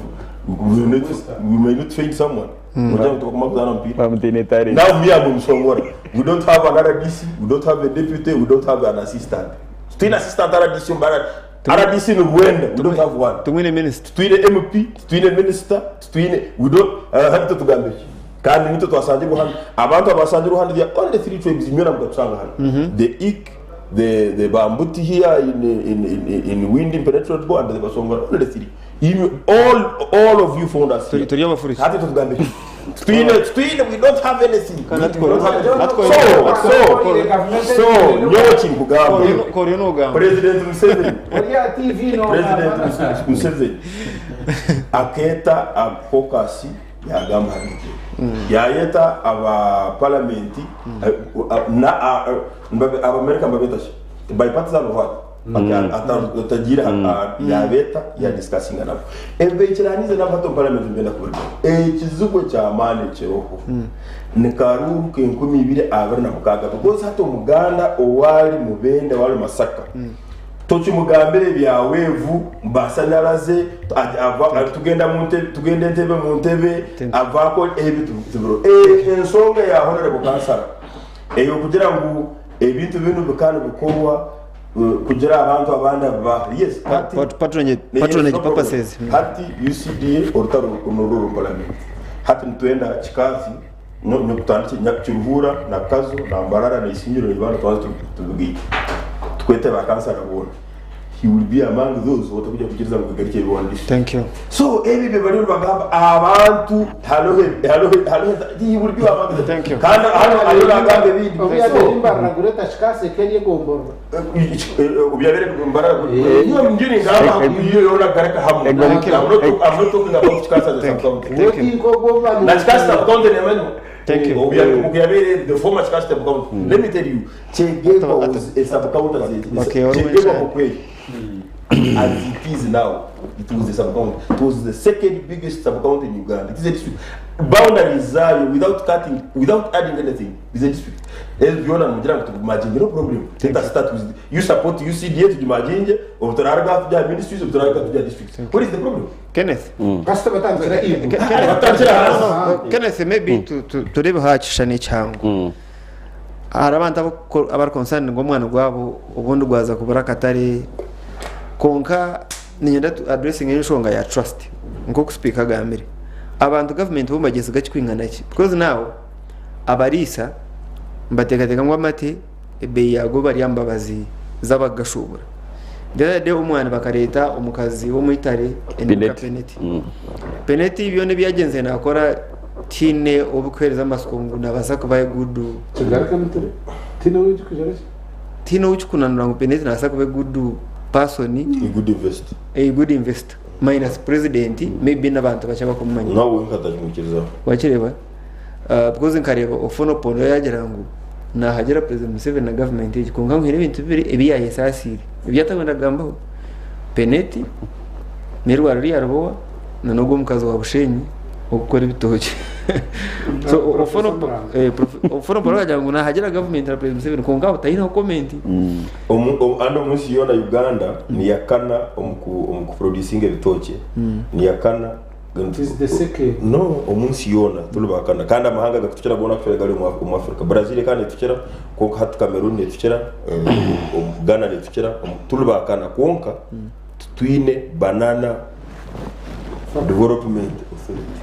We may not find someone. Unajua kutoka kwa mapzana mpira. Bamutine tare. Now me I'm Msongora. We don't have an RDC, we don't have a deputy, we don't have an assistant. Twine assistant RDC mbara. RDC ni Rwanda, we don't have one. Tumwine minister. Twine MP, twine minister, twine we don't hano tugambe ki? Kandi nitwe twasangirwa hano. Abantu abasangirwa hano they are only three tribes imwe nabwo tusanga hano. The Ik, the Bambuti here in Wind Impenetrable and the Basongora, only three. All of you found us here. Turi abafuriki. Hati tugambe ki? Twine, we don't have anything. Kandi We don't have anything. atworo- So, nyowe kinkugamba. Koriyo n'ogamba. President Museveni. Oriya TV no President Museveni akeeta focus yagamba habike yayeta aba parliament na abamerika mbabeta ki bipartisan of what atagira yabeta ya discussinga nabo ebekiranize nabo hato parliament mbenda kubarwa ekizibu kyamaani kiroho ni karuru k'enkumi ibiri abiri na mukaaga because hato omuganda owali mubende owali masaka tokimugambire byaweevu basanyalaze tugenda mu ntebe tugenda entebe mu ntebe avaako ebintu biro ensonga ya honorable kansala eyo kugira ngu ebintu bino bikandi bikorwa kugira abantu abandi aba yes hati Patronage Yes, patronage no problem. purposes. Hati UCDA orutaro nororo parliament hati nitwenda kikazi no nokutandika Kiruhura na Kazo na Mbarara na Isingiro ibana twanze tubigite twete bakansara bona he will be among those watakuja kukiriza mu kigali cy'Rwanda. Thank you. So ebi be bari bagamba abantu halohe halohe halohe he will be among them. Thank you. Kandi hano hano bagamba ibindi. Oriya So, imbarira gureta shikase keriye gomborora. ubyabere Mbarara niyo mjini ngamba iyo yona gareka hamwe. Thank you. I'm not talking about Chikasa as a sub-county. Thank you. Wotinko gomba Na Chikasa sub-county ni amani. Thank you. Ubyabere the former Chikasa sub-county. Let me tell you, Chegegwa was a sub-county as a Okay, already Chegegwa said. Mukwege. As it is now, it was a sub-county. It was the second biggest sub-county in Uganda. It is a district. Boundaries are without cutting, without adding anything. It's a district. Everyone mugira ngo tugumajinge, no problem. Let us start with you support UCDA tugumajinge, obutararga tujya ministries, obutararga tujya districts. What is the problem? Kenneth. Pastor batandikira ibu. Batandikira hasi. Kenneth maybe turebe hakishani cyangu. Hari abantu abari concerned ngo omwana gwabo obundi gwaza kubura akatare konka ninyenda addressing enshonga ya trust nkoku speaker agambire abantu government bo bageze gakikwingana ki because now abarisa mbategateka ngo amate ebeyi yago bari ambabazi z'abagashobora the other day omwana bakareta omukazi wo mwitare Pinet. peneti peneti byona ebyagenze nakora tine obukuhereza amasuko ngu nabasa kuba good Kigaruke muture. Tino wiki kujara. tine ukikunanura ngu peneti nabasa kuba good person A good invest. a good investor minus president maybe n'abantu bacha bakumumanya Nawe nkatashimukiriza. wakireba because nkareba ofono pondo yagira ngu Naahagira President Museveni na gavumenti egi kwonka ngu haine ebintu bibiri ebi yaayesaasiire ebi atakwenda kugambaho, Peneti n'eirwariro rya Rubowa na n'ogwo omukazi wa Bushenyi orikukora ebitookye. So Professor Muranga. Ofuno Paul akagira ngu naahagira gavumenti na President Museveni kwonka aho taineho comment. Omu and omu nsi yoona Uganda ni yakana omu kuproducinga ebitookye ni yakana. It is the second. No, omu nsi yoona turi bakana kandi amahanga agakutukira goona kukira gari omu Africa. Brazil ekaba netukira kwonka hati Cameroon netukira, Ghana netukira, turi bakana kwonka titwine banana development authority.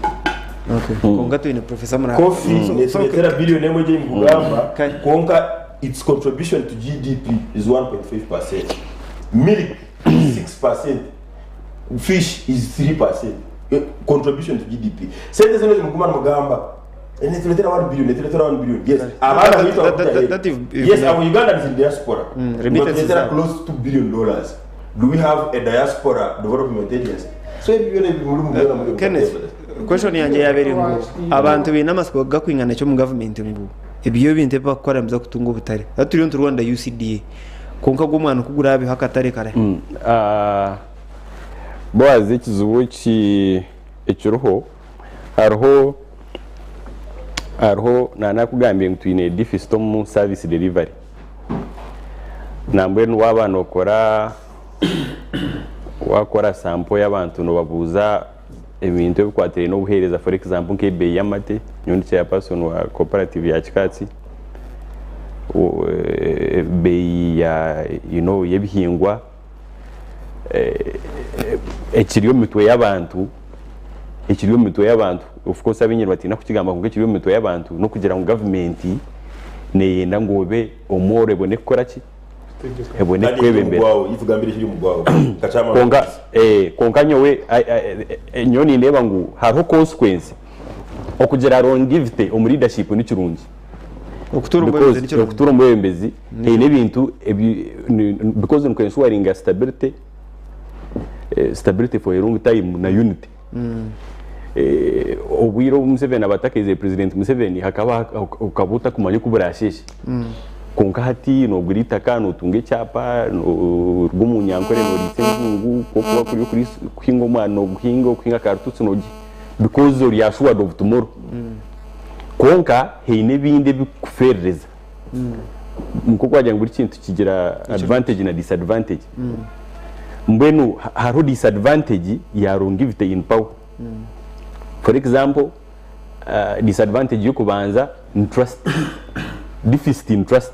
Okay. Kwonka twine Professor Muranga. Coffee netureetera billion emwe egi ei nikugamba kwonka its contribution to GDP is 1.5%. Milk is 6%. Fish is 3% contribution to GDP. Sente zona ezimukuma nimugamba neturetera 1 billion, neturetera 1 billion. Yes, abaana baitu abakuta Yes, our Ugandans in diaspora. Nibaturetera close to 2 billion dollars. Do we have a diaspora development agency? So ebyo byona ebi muri mubona muri Kenneth, question yangye yabaire ngu abantu baine amatsiko gakwingana ki omu gavumenti ngu ebyo ebintu ebi bakukora nibiza kutunga obutare. Hati turiyo niturwanira UCDA. Kwonka ogwo omwana ku guraabeho akatare karahi? Boazi ekizibu eki ekiriho hariho hariho nanakugambire ngu twine deficit omu service delivery nambwenu waaba nokora wakora sample y'abantu nobabuuza ebintu ebikwatiraine n'obuheereza for example nk'ebeeyi y'amate nyowe ndi chairperson wa cooperative ya Kikaatsi ebeeyi ya you know y'ebihingwa ekiri omu mitwe y'abantu ekiri omu mitwe y'abantu of course abaingi nibatiina kukigamba kwonka ekiri omu mitwe y'abantu n'okugira ngu gavumenti neyenda ngu obe omworo ebone kukora ki? Ebone Kandi ekiri omu kukwebembera. gwawe, itugambire ekiri omu gwawe nka chairman wa Kwonka police. kwonka nyowe nyowe nindeeba ngu hariho consequence okugira longevity omu leadership ni kirungi. Okutuura omu bwebembezi Because ni kirungi. okutuura omu bwebembezi haine ebintu ebi because niku ensuringa stability, stability for a long time na unity. Obwire obu Museveni aba atakaize President Museveni hakaba okaba otakumanya oku buraasheeshe. Kwonka hati noogura eitaka, nootunga ekyapa, nooruga omu Nyankore nooriisa enjungu, ku orikuba kuri okuhinga omwani nooguhinga, okuhinga karutuusi noogi because ori assured of tomorrow. Kwonka haine ebindi ebikufeerereza. Nk'oku waagira ngu buri kintu kigira advantage na disadvantage. Mbwenu hariho disadvantage ya longevity in power. For example, disadvantage y'okubanza ni trust, deficit in trust.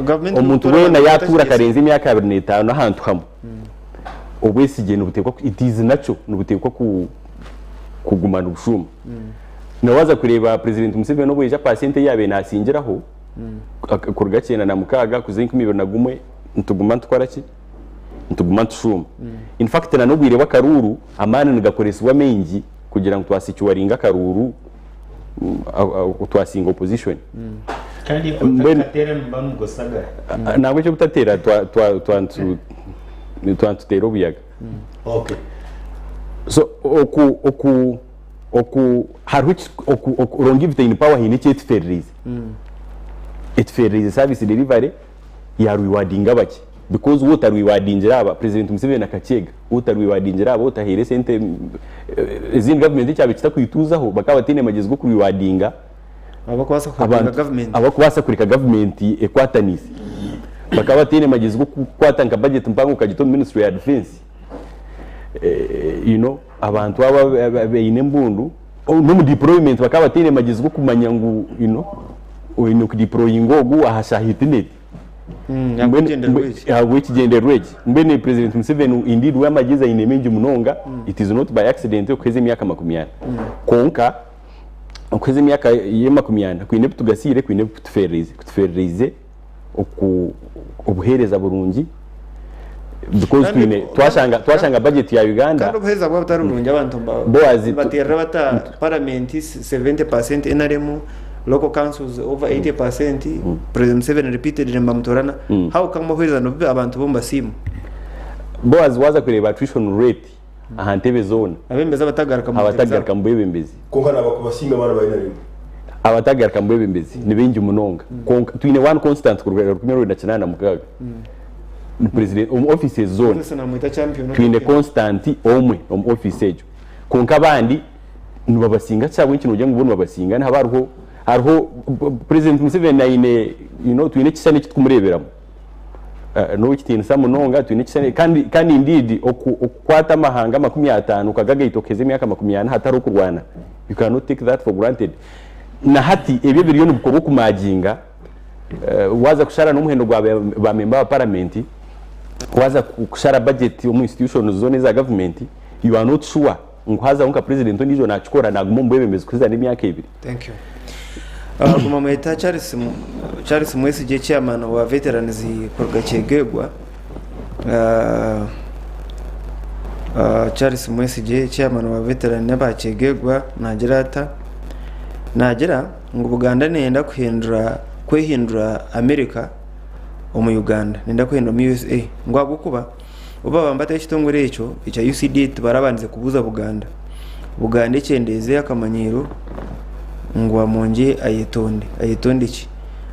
Gavumenti Omuntu erikutura weena abantu yaatuura batakigyezo. akarenza emyaka 25 ahantu hamwe, obwesigye nibuteekwa, it is natural, nibuteekwa kuguma nibushuuma. Na waaza kureeba President Museveni obu yaija paasenti ei yaabaire naasingiraho, kuruga 96 kuza 2001, nituguma nitukora ki? Nituguma nitushuuma. In fact na n'obwire bw'akaruuru, amaani nigakoresibwa maingi kugira ngu twasecuringa akaruuru, twasinga opposition. Kandi Mbwenu- otakateera nimuba nimugosagara. Nangwa eky'obutateera twanituteera obuyaga. Okay. So oku oku oku hariho oku oku longevity in power haine eki etufereriize. Etufereriize service delivery ya rewardinga abakye because waaba otarewardingire aba, President Museveni akakyega, waaba otarewardingire aba, otahaire esente ezindi gavumenti ekyabaire kitakwituuzaho bakaba bataine magyezi g'okurewardinga Abakubaasa kuhakinga abantu gavumenti. abakubaasa kureka gavumenti ekwataniise. Bakaba bataine magyezi g'okukwata nka budget mpango okagita omu ministry ya defence. You know, abantu abo abaine embundu n'omu deployment bakaba bataine magyezi g'okumanya ngu you know, oine kudeployinga ogu aha shaaha eti n'eti. Ahabw'ekigyendererwa eki. Ahabw'ekigyendererwa eki. Mbwenu President Museveni indeed we amagyezi aine maingi munonga, it is not by accident okuheza emyaka 40. Kwonka okuheza emyaka ye 40 kwine ebi tugasiire kwine ebi kutufereriize. Kutufereriize oku obuheereza burungi because Kandi twine twashanga twashanga budget ya Uganda Kandi obuheereza bwaba butari burungi abantu Boaz, nibateerera bata paramenti 70% NRM, local councils over 80%, President Museveni repeatedly nibamutoorana. How come obuheereza nibubi abantu bo nibasiima? Boaz waaza kureeba attrition rate aha ntebe zoona Abebembezi abatagaruka mu ntebe zaabo. abatagaruka mu bwebembezi Kwonka nabakubasinga abaana ba NRM. Abatagaruka mu bwebembezi ni baingi munonga kwonka twine one constant kuruga 1986 ni president omu offices zoona. Moses namweta champion. Twine constant omwe omu office egyo kwonka abandi nibabasinga ahabw'enki nogira ngu bo nibabasinga nihaba hariho hariho president Museveni aine you know twine ekishushani eki turikumureeberamu n'owekitiinisa munonga twine ekishushani kandi kandi indeed okukwata amahanga 50 okagagaita okaheza emyaka 40 hatariho kurwana you cannot take that for granted na hati ebyo ebiriyo nibikorwa okumaginga waaza kushara n'omuhendo gwa ba memba ba paramenti waaza kushara budget omu institutions zoona eza gavumenti you are not sure ngu haazaho nka president ondiijo naakikora naaguma omu bwebembezi kuheza n'emyaka ebiri. Thank you. Guma mweta Charles, Charles Mwesigye chairman wa veterans kuruga Kyegegwa. Charles Mwesigye chairman wa veteran aba Kyegegwa nagira ata? Nagira ngu Buganda neyenda kuhindura kwehindura America omu Uganda, neyenda kwehindura omu USA ngu ahabw'okuba obu baaba nibataho ekitongore ekyo ekya UCDA tibarabandize kubuuza Buganda. Buganda ekyendeeze akamanyiiro ngu Amongi ayetonde. Ayetonde ki?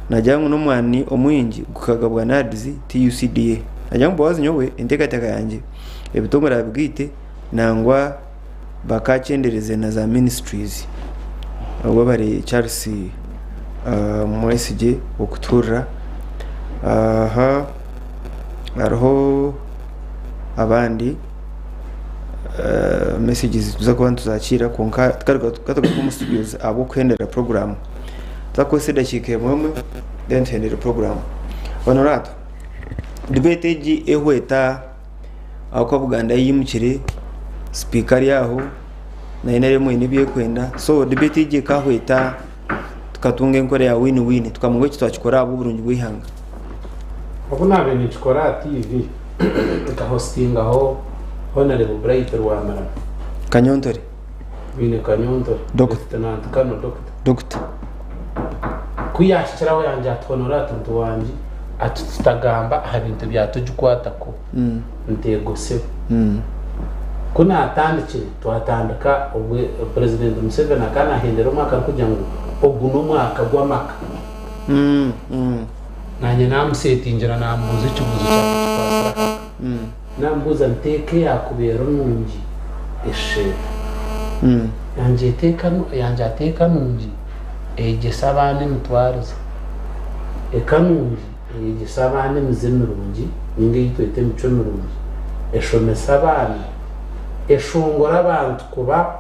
Nagira ngu n'omwani omwingi gukagabwa NAADS ti UCDA. Nagira ngu Boaz nyowe enteekateeka yangye ebitongore abigaite nangwa bakakyendereze na za ministries. Obwo bari Charles Mwesigye okutuhurira. Aha hariho abandi messages nituza kuba nituzakiira kwonka tukagaruka omu studios ahabw'okuhendera program. Tuzakukozesa edakiika emwe emwe then tuhendere program. Honorato, debate egi ehweta ahabw'okuba Buganda yimukire, sipiika ari aho na NRM eine ebi erikwenda so debate egi ekahweta tukatunga enkora ya win win tukamanya ngu eki twakikora ahabw'oburungi bw'eihanga. Obu naabaire ninkikora aha TV, nkahositingaho Honourable Bright Rwamirama. Kanyontore. Bwine Kanyontore. Doctor. Lieutenant Colonel Doctor. Doctor. Ku yaahikire aho yangye ati Honourable ati nti wangye ati tutagamba aha bintu byatugikwatako. Nteego sebo. Ku naatandikire, twatandika obwe Purezidenti Museveni akaba naahendera omwaka arikugira ngu ogu n'omwaka gw'amaka. Naanye naamuseetingira naamubuuza ekibuuzo kyaba kikwatsire aha ka. Naamubuuza nti eka eyaakubeera nungi eshusha eta? Yangye ati eka nungi eyegyesa abaana emitwarize. Eka nungi Eyegyesa abaana emize mirungi ninga ei tweta emicwe mirungi. Eshomesa abaana. Eshongora abantu kuba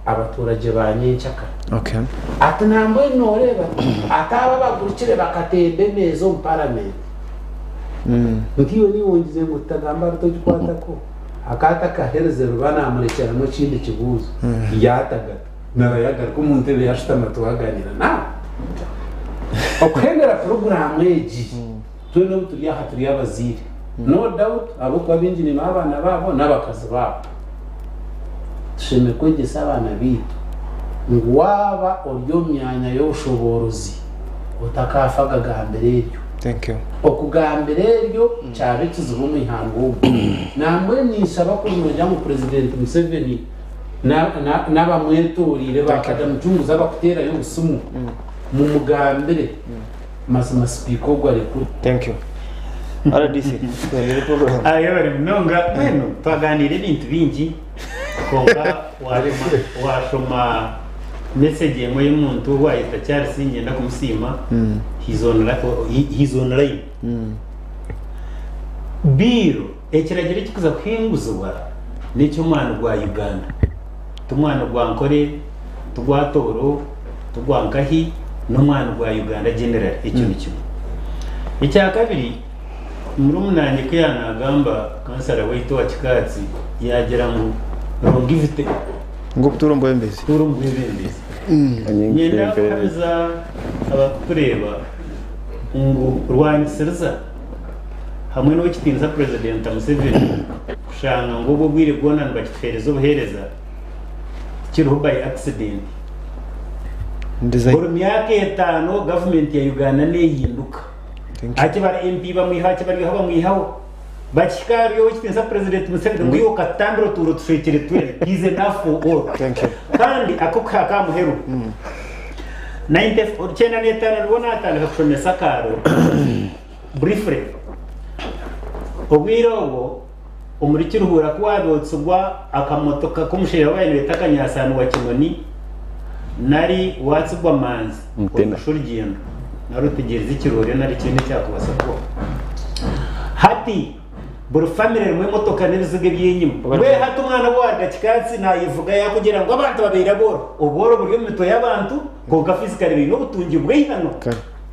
abaturagye ba nyenkyakare. Ati nambwenu noreeba ati abo abagurukire bakatemba emeeza omu paramenti. Nkaiwe niiwe ongize ngu tutagamba ahari togikwatako? Akaba atakaherize ruba namurekyeramu ekindi kibuuzo. Yaatagata. Naba yagaruka omu ntebe yashutama twaganira nawe. Okuhendera puroguraamu egi, twena obu turi aha turi abazaire. No doubt ahabw'okuba baingi baine abaana baabo n'abakazi baabo. Tushemereire kwegyesa abaana baitu ngu waaba ori omu myanya y'obushoboorozi otakaafa agagambira eryo. Thank you. Okugambira eryo kyaba ekizibu omu ihanga omu. Nambwenu ninshaba kuri noogira ngu Purezidenti Museveni n'abamwetoreire ba Kadamucunguzi abakuteerayo obusimu mumugambire mazima sipiika ogu arekure. Thank you. RDC, twendere program. Ayebare munonga mbwenu twaganiira ebintu bingi kwonka washoma message emwe y'omuntu ou wayeta Charles niinyenda kumusiima he's online. Bill ekiragiro ekikuza kuhinguzibwa n'eky'omwani gwa Uganda, ti mwani gwa Nkore, ti gwa Tooro, ti gwa nkahi, n'omwani gwa Uganda generally, ekyo ni kimwe. Ekya kabiri, murumuna wangye ku yaanagamba kansara waitu owa Kikaatsi yaagira ngu longevity, Ngu okutuura omu bwebembezi. kutuura omu bwebembezi. Niinyenda kuhamiza abarikutureeba ngu rwangisiriza hamwe n'owekitiinisa Purezidenta Museveni kushanga ngu obu obwire bwona nibakituheereza obuheereza tikiriho by accident. Buri myaka etaano gavumenti ya Uganda neehinduka. Hati bari MP bamwihaho, hati bari aho bamwihaho. Bakihika ahari owekitiinisa Purezidenti Museveni ngu iwe okatutambira otuura otushwekire twena. He is enough for all. Kandi ak'okuha ak'aha muheru. 95 nibwo naatandika kushomesa akaaro briefly. Obwire obwo omuri Kiruhura ku waabotsigwa akamotoka k'omushaija ou baabaire nibeeta Kanyasaani wa Kinoni nari waatsigwa Manzi Mutena. orikushusha orugyendo nari otegyereze ekiroore nari ekindi ekyakubaasa kubaho. Hati Buri famire erimu emotoka n'ebiziga eby'enyima. Mbwenu hati omwana obu waaruga Kikaatsi naayevuga yaakugira ngu abantu babaire abooro. Obworo buri omu mitwe y'abantu kwonka physically baine obutungi bw'eihano.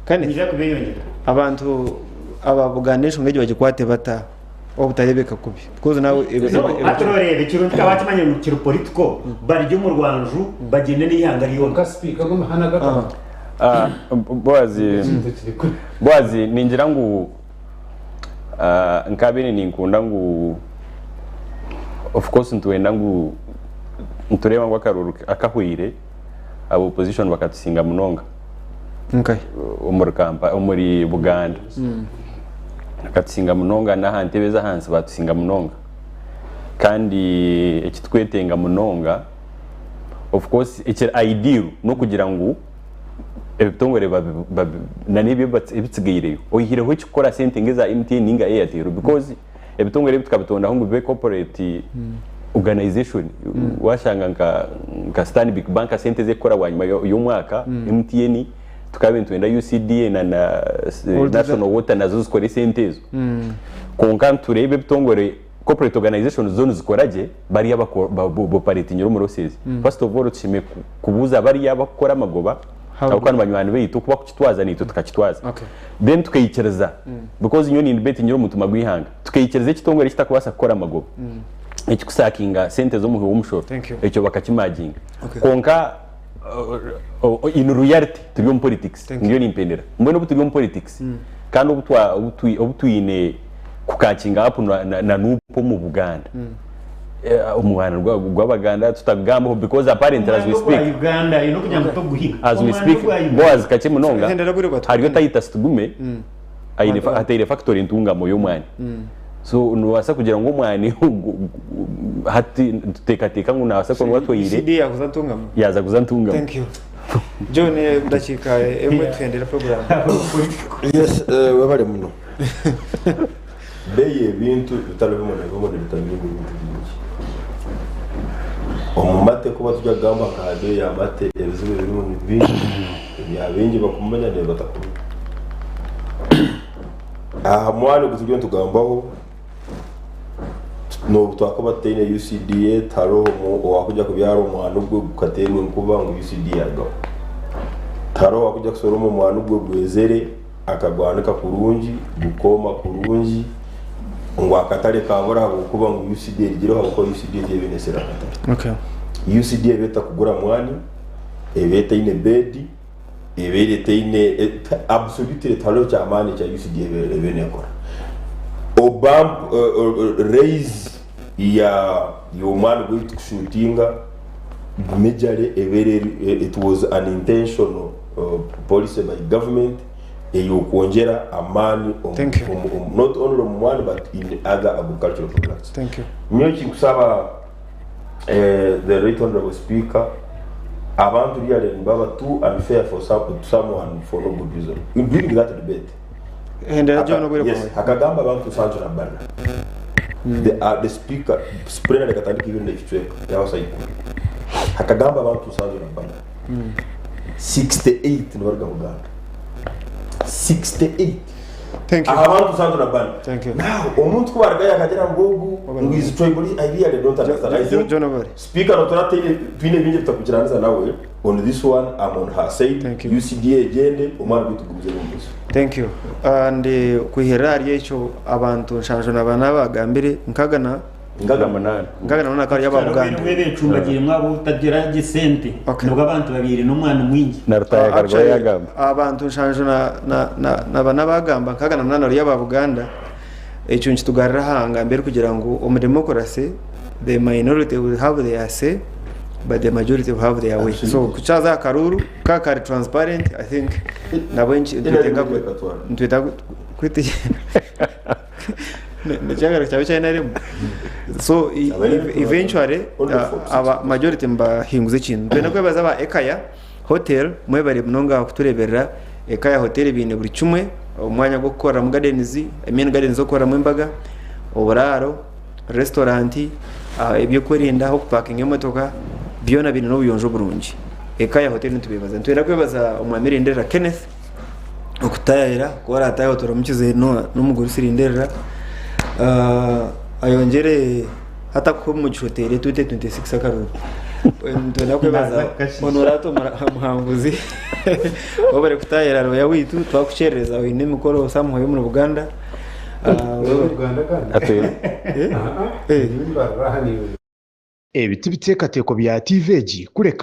Kenneth, Niija kubeeyongyera. abantu aba Buganda enshonga egi bagikwate bata obutarebeka kubi? Because nawe No, hati noreeba ekirungi tukaba bakimanyire ngu kiri political, bari omu rwanju bagyende n'eihanga ryona. Kwonka sipiika gw'omuhanda gakaba Ah, Boazi, ekintu kiri kuri. Boazi ningira ngu Nkabaire ninkunda ngu of course nitwenda ngu nitureeba ngu akaruuru akahweire aba opposition bakatusinga munonga omuri Kampala omuri Buganda bakatusinga munonga n'aha ntebe ez'ahansi batusinga munonga kandi ekitukwetenga munonga of course ekiri ideal n'okugira ngu ebitongore na n'ebyo ebitsigaireyo oihireho ekikukora sente nk'eza MTN ninga Airtel because ebitongore ebi tukabitondaho ngu bibe corporate organization washanga nka nka Stanbic Bank sente ezekukora bwanyima y'omwaka MTN tukabe nitwenda UCDA na na National Water nazo zikore sente ezo kwonka nitureeba ebitongore Corporate organizations zo nizikora gye bariya abakoperatingire omu losses. First of all tushemereire kubuuza bariya abakukora amagoba ahabw'okuba ni banywani baitu oku bakukitwaza naitwe tukakitwaza. Then tukaikiriza because nyowe nindibetingire omu mutima gw'eihanga tukaikiriza ekitongore ekitakubaasa kukora amagoba ekikusakinga sente z'omuhi w'omushoro ekyo bakakimaginga. Kwonka in reality turi omu politics ndiyo nimpendera mbwenu obu turi omu politics kandi obu twine kukakinga up na nup omu Buganda omuhanda gw'abaganda tutakugambaho because apparently as we speak as we speak Boaz kakye munonga hariyo Titus Tugume aine ataire factory Ntungamo y'omwani so nobaasa kugira ngu omwani hati nituteekateeka ngu nabaasa kuba niwe atwaire CD yakuza Ntungamo yaaza kuza Ntungamo. Thank you. John dakiika emwe tuhendere program. Yes, webale muno. Beeyi ebintu bitari bimwe na bimwe nibitamira ebintu bingi. Omu mate kuba turi kugamba nka aha beeyi y'amate ebizibu ebirimu ni bingi ebya baingi bakumanya n'ebi batakumanya. Aha mwanya ogu turiyo nitugambaho n'obu twakuba tutaine UCDA tihariho owaakuja kubyara omwani gwe gukateerwa enkuba ngu UCDA yarugaho. Tihariho owaakuja kushoroma omwani gwe gwezere akagwanika kurungi gukooma kurungi ngu akatare kabura ahabw'okuba ngu UCDA erigireho ahabw'okuba UCDA eriyo ebenesire akatare. Okay. UCDA eba etakugura mwani, eba etaine bedi, ebaire etaine absolutely tihariho kyamaani ekya UCDA ebaire nekora. Obamp raise ya y'omwani gwaitu kushuutinga majorly ebaire eri it was an intentional policy by government ey'okwongyera amaani omu, Thank you. omu, omu, not only omu mwani but in other agricultural products. Thank you. Nyowe kinkusaba eh, the right honorable speaker abantu really nibaba too unfair for some, to someone for no good reason during that debate Hendera John obwire yes, bwawe. akagamba abantu Sancho na Bana the speaker plenary ekatandika ibiri n'ekicweka yaho saa ikumi akagamba abantu Sancho na Bana 68 nibaruga Buganda 68 Thank you. aha bantu Sancho na Bana Thank you. now omuntu ku barugayo akagira ngu ogu ngu is tribal I really don't understand I think John Obare. Speaker notura twine bingi tutakukiranisa nawe on this one I'm on her side Thank you. UCDA egyende omwana gwaitu gugumize n'omumaisho Thank you. And kwihirira ahari ekyo abantu nshanju na bana bagambire nkagana 8. 8 akaba ari aba Buganda. Mwebecumbagiire mwaba obutagira gye sente Okay. nibwo abantu babaire n'omwani mwingi. Na Rutaaya akarugaho Actually, yagamba. abantu nshanju na bana bagamba 68 ari aba Buganda ekyo nikitugarura aha ngamba erikugira ngu omu democracy the minority will have their say but the majority will have their way. So kukyaza aha karuuru ka kari transparent I think nabwe nitweta Nekyagara kyabe kya NRM. So eventually aba majority nibahinguza ekintu. Twine kwebaza aba Ekaya. Hotel mwebare munonga kutureberera Ekaya Hotel baine buri kimwe omwanya gw'okukoreramu gardens, I mean gardens z'okukoreramu embaga, oburaaro, restaurant, eby'okwerinda, ah'okupakinga emotoka byona baine n'obuyonjo burungi. Ekaya Hotel nitubebaza. Nitwenda kwebaza Omwami Linderera Kenneth okutayayira ku orataahe oturamukize n'omugurusi Linderera ayongyere hati akuhe omugisha oteere 2026 akaruru. Nitwenda kwebaza Honorato Muhanguzi webare kutayayira looya waitu twakukyerereza oine emikoro somewhere omuri Buganda. Uganda kandi? Eh? Nimbarira aha niiwe. Ebi tibiteekateeko bya tiivi egi kureka.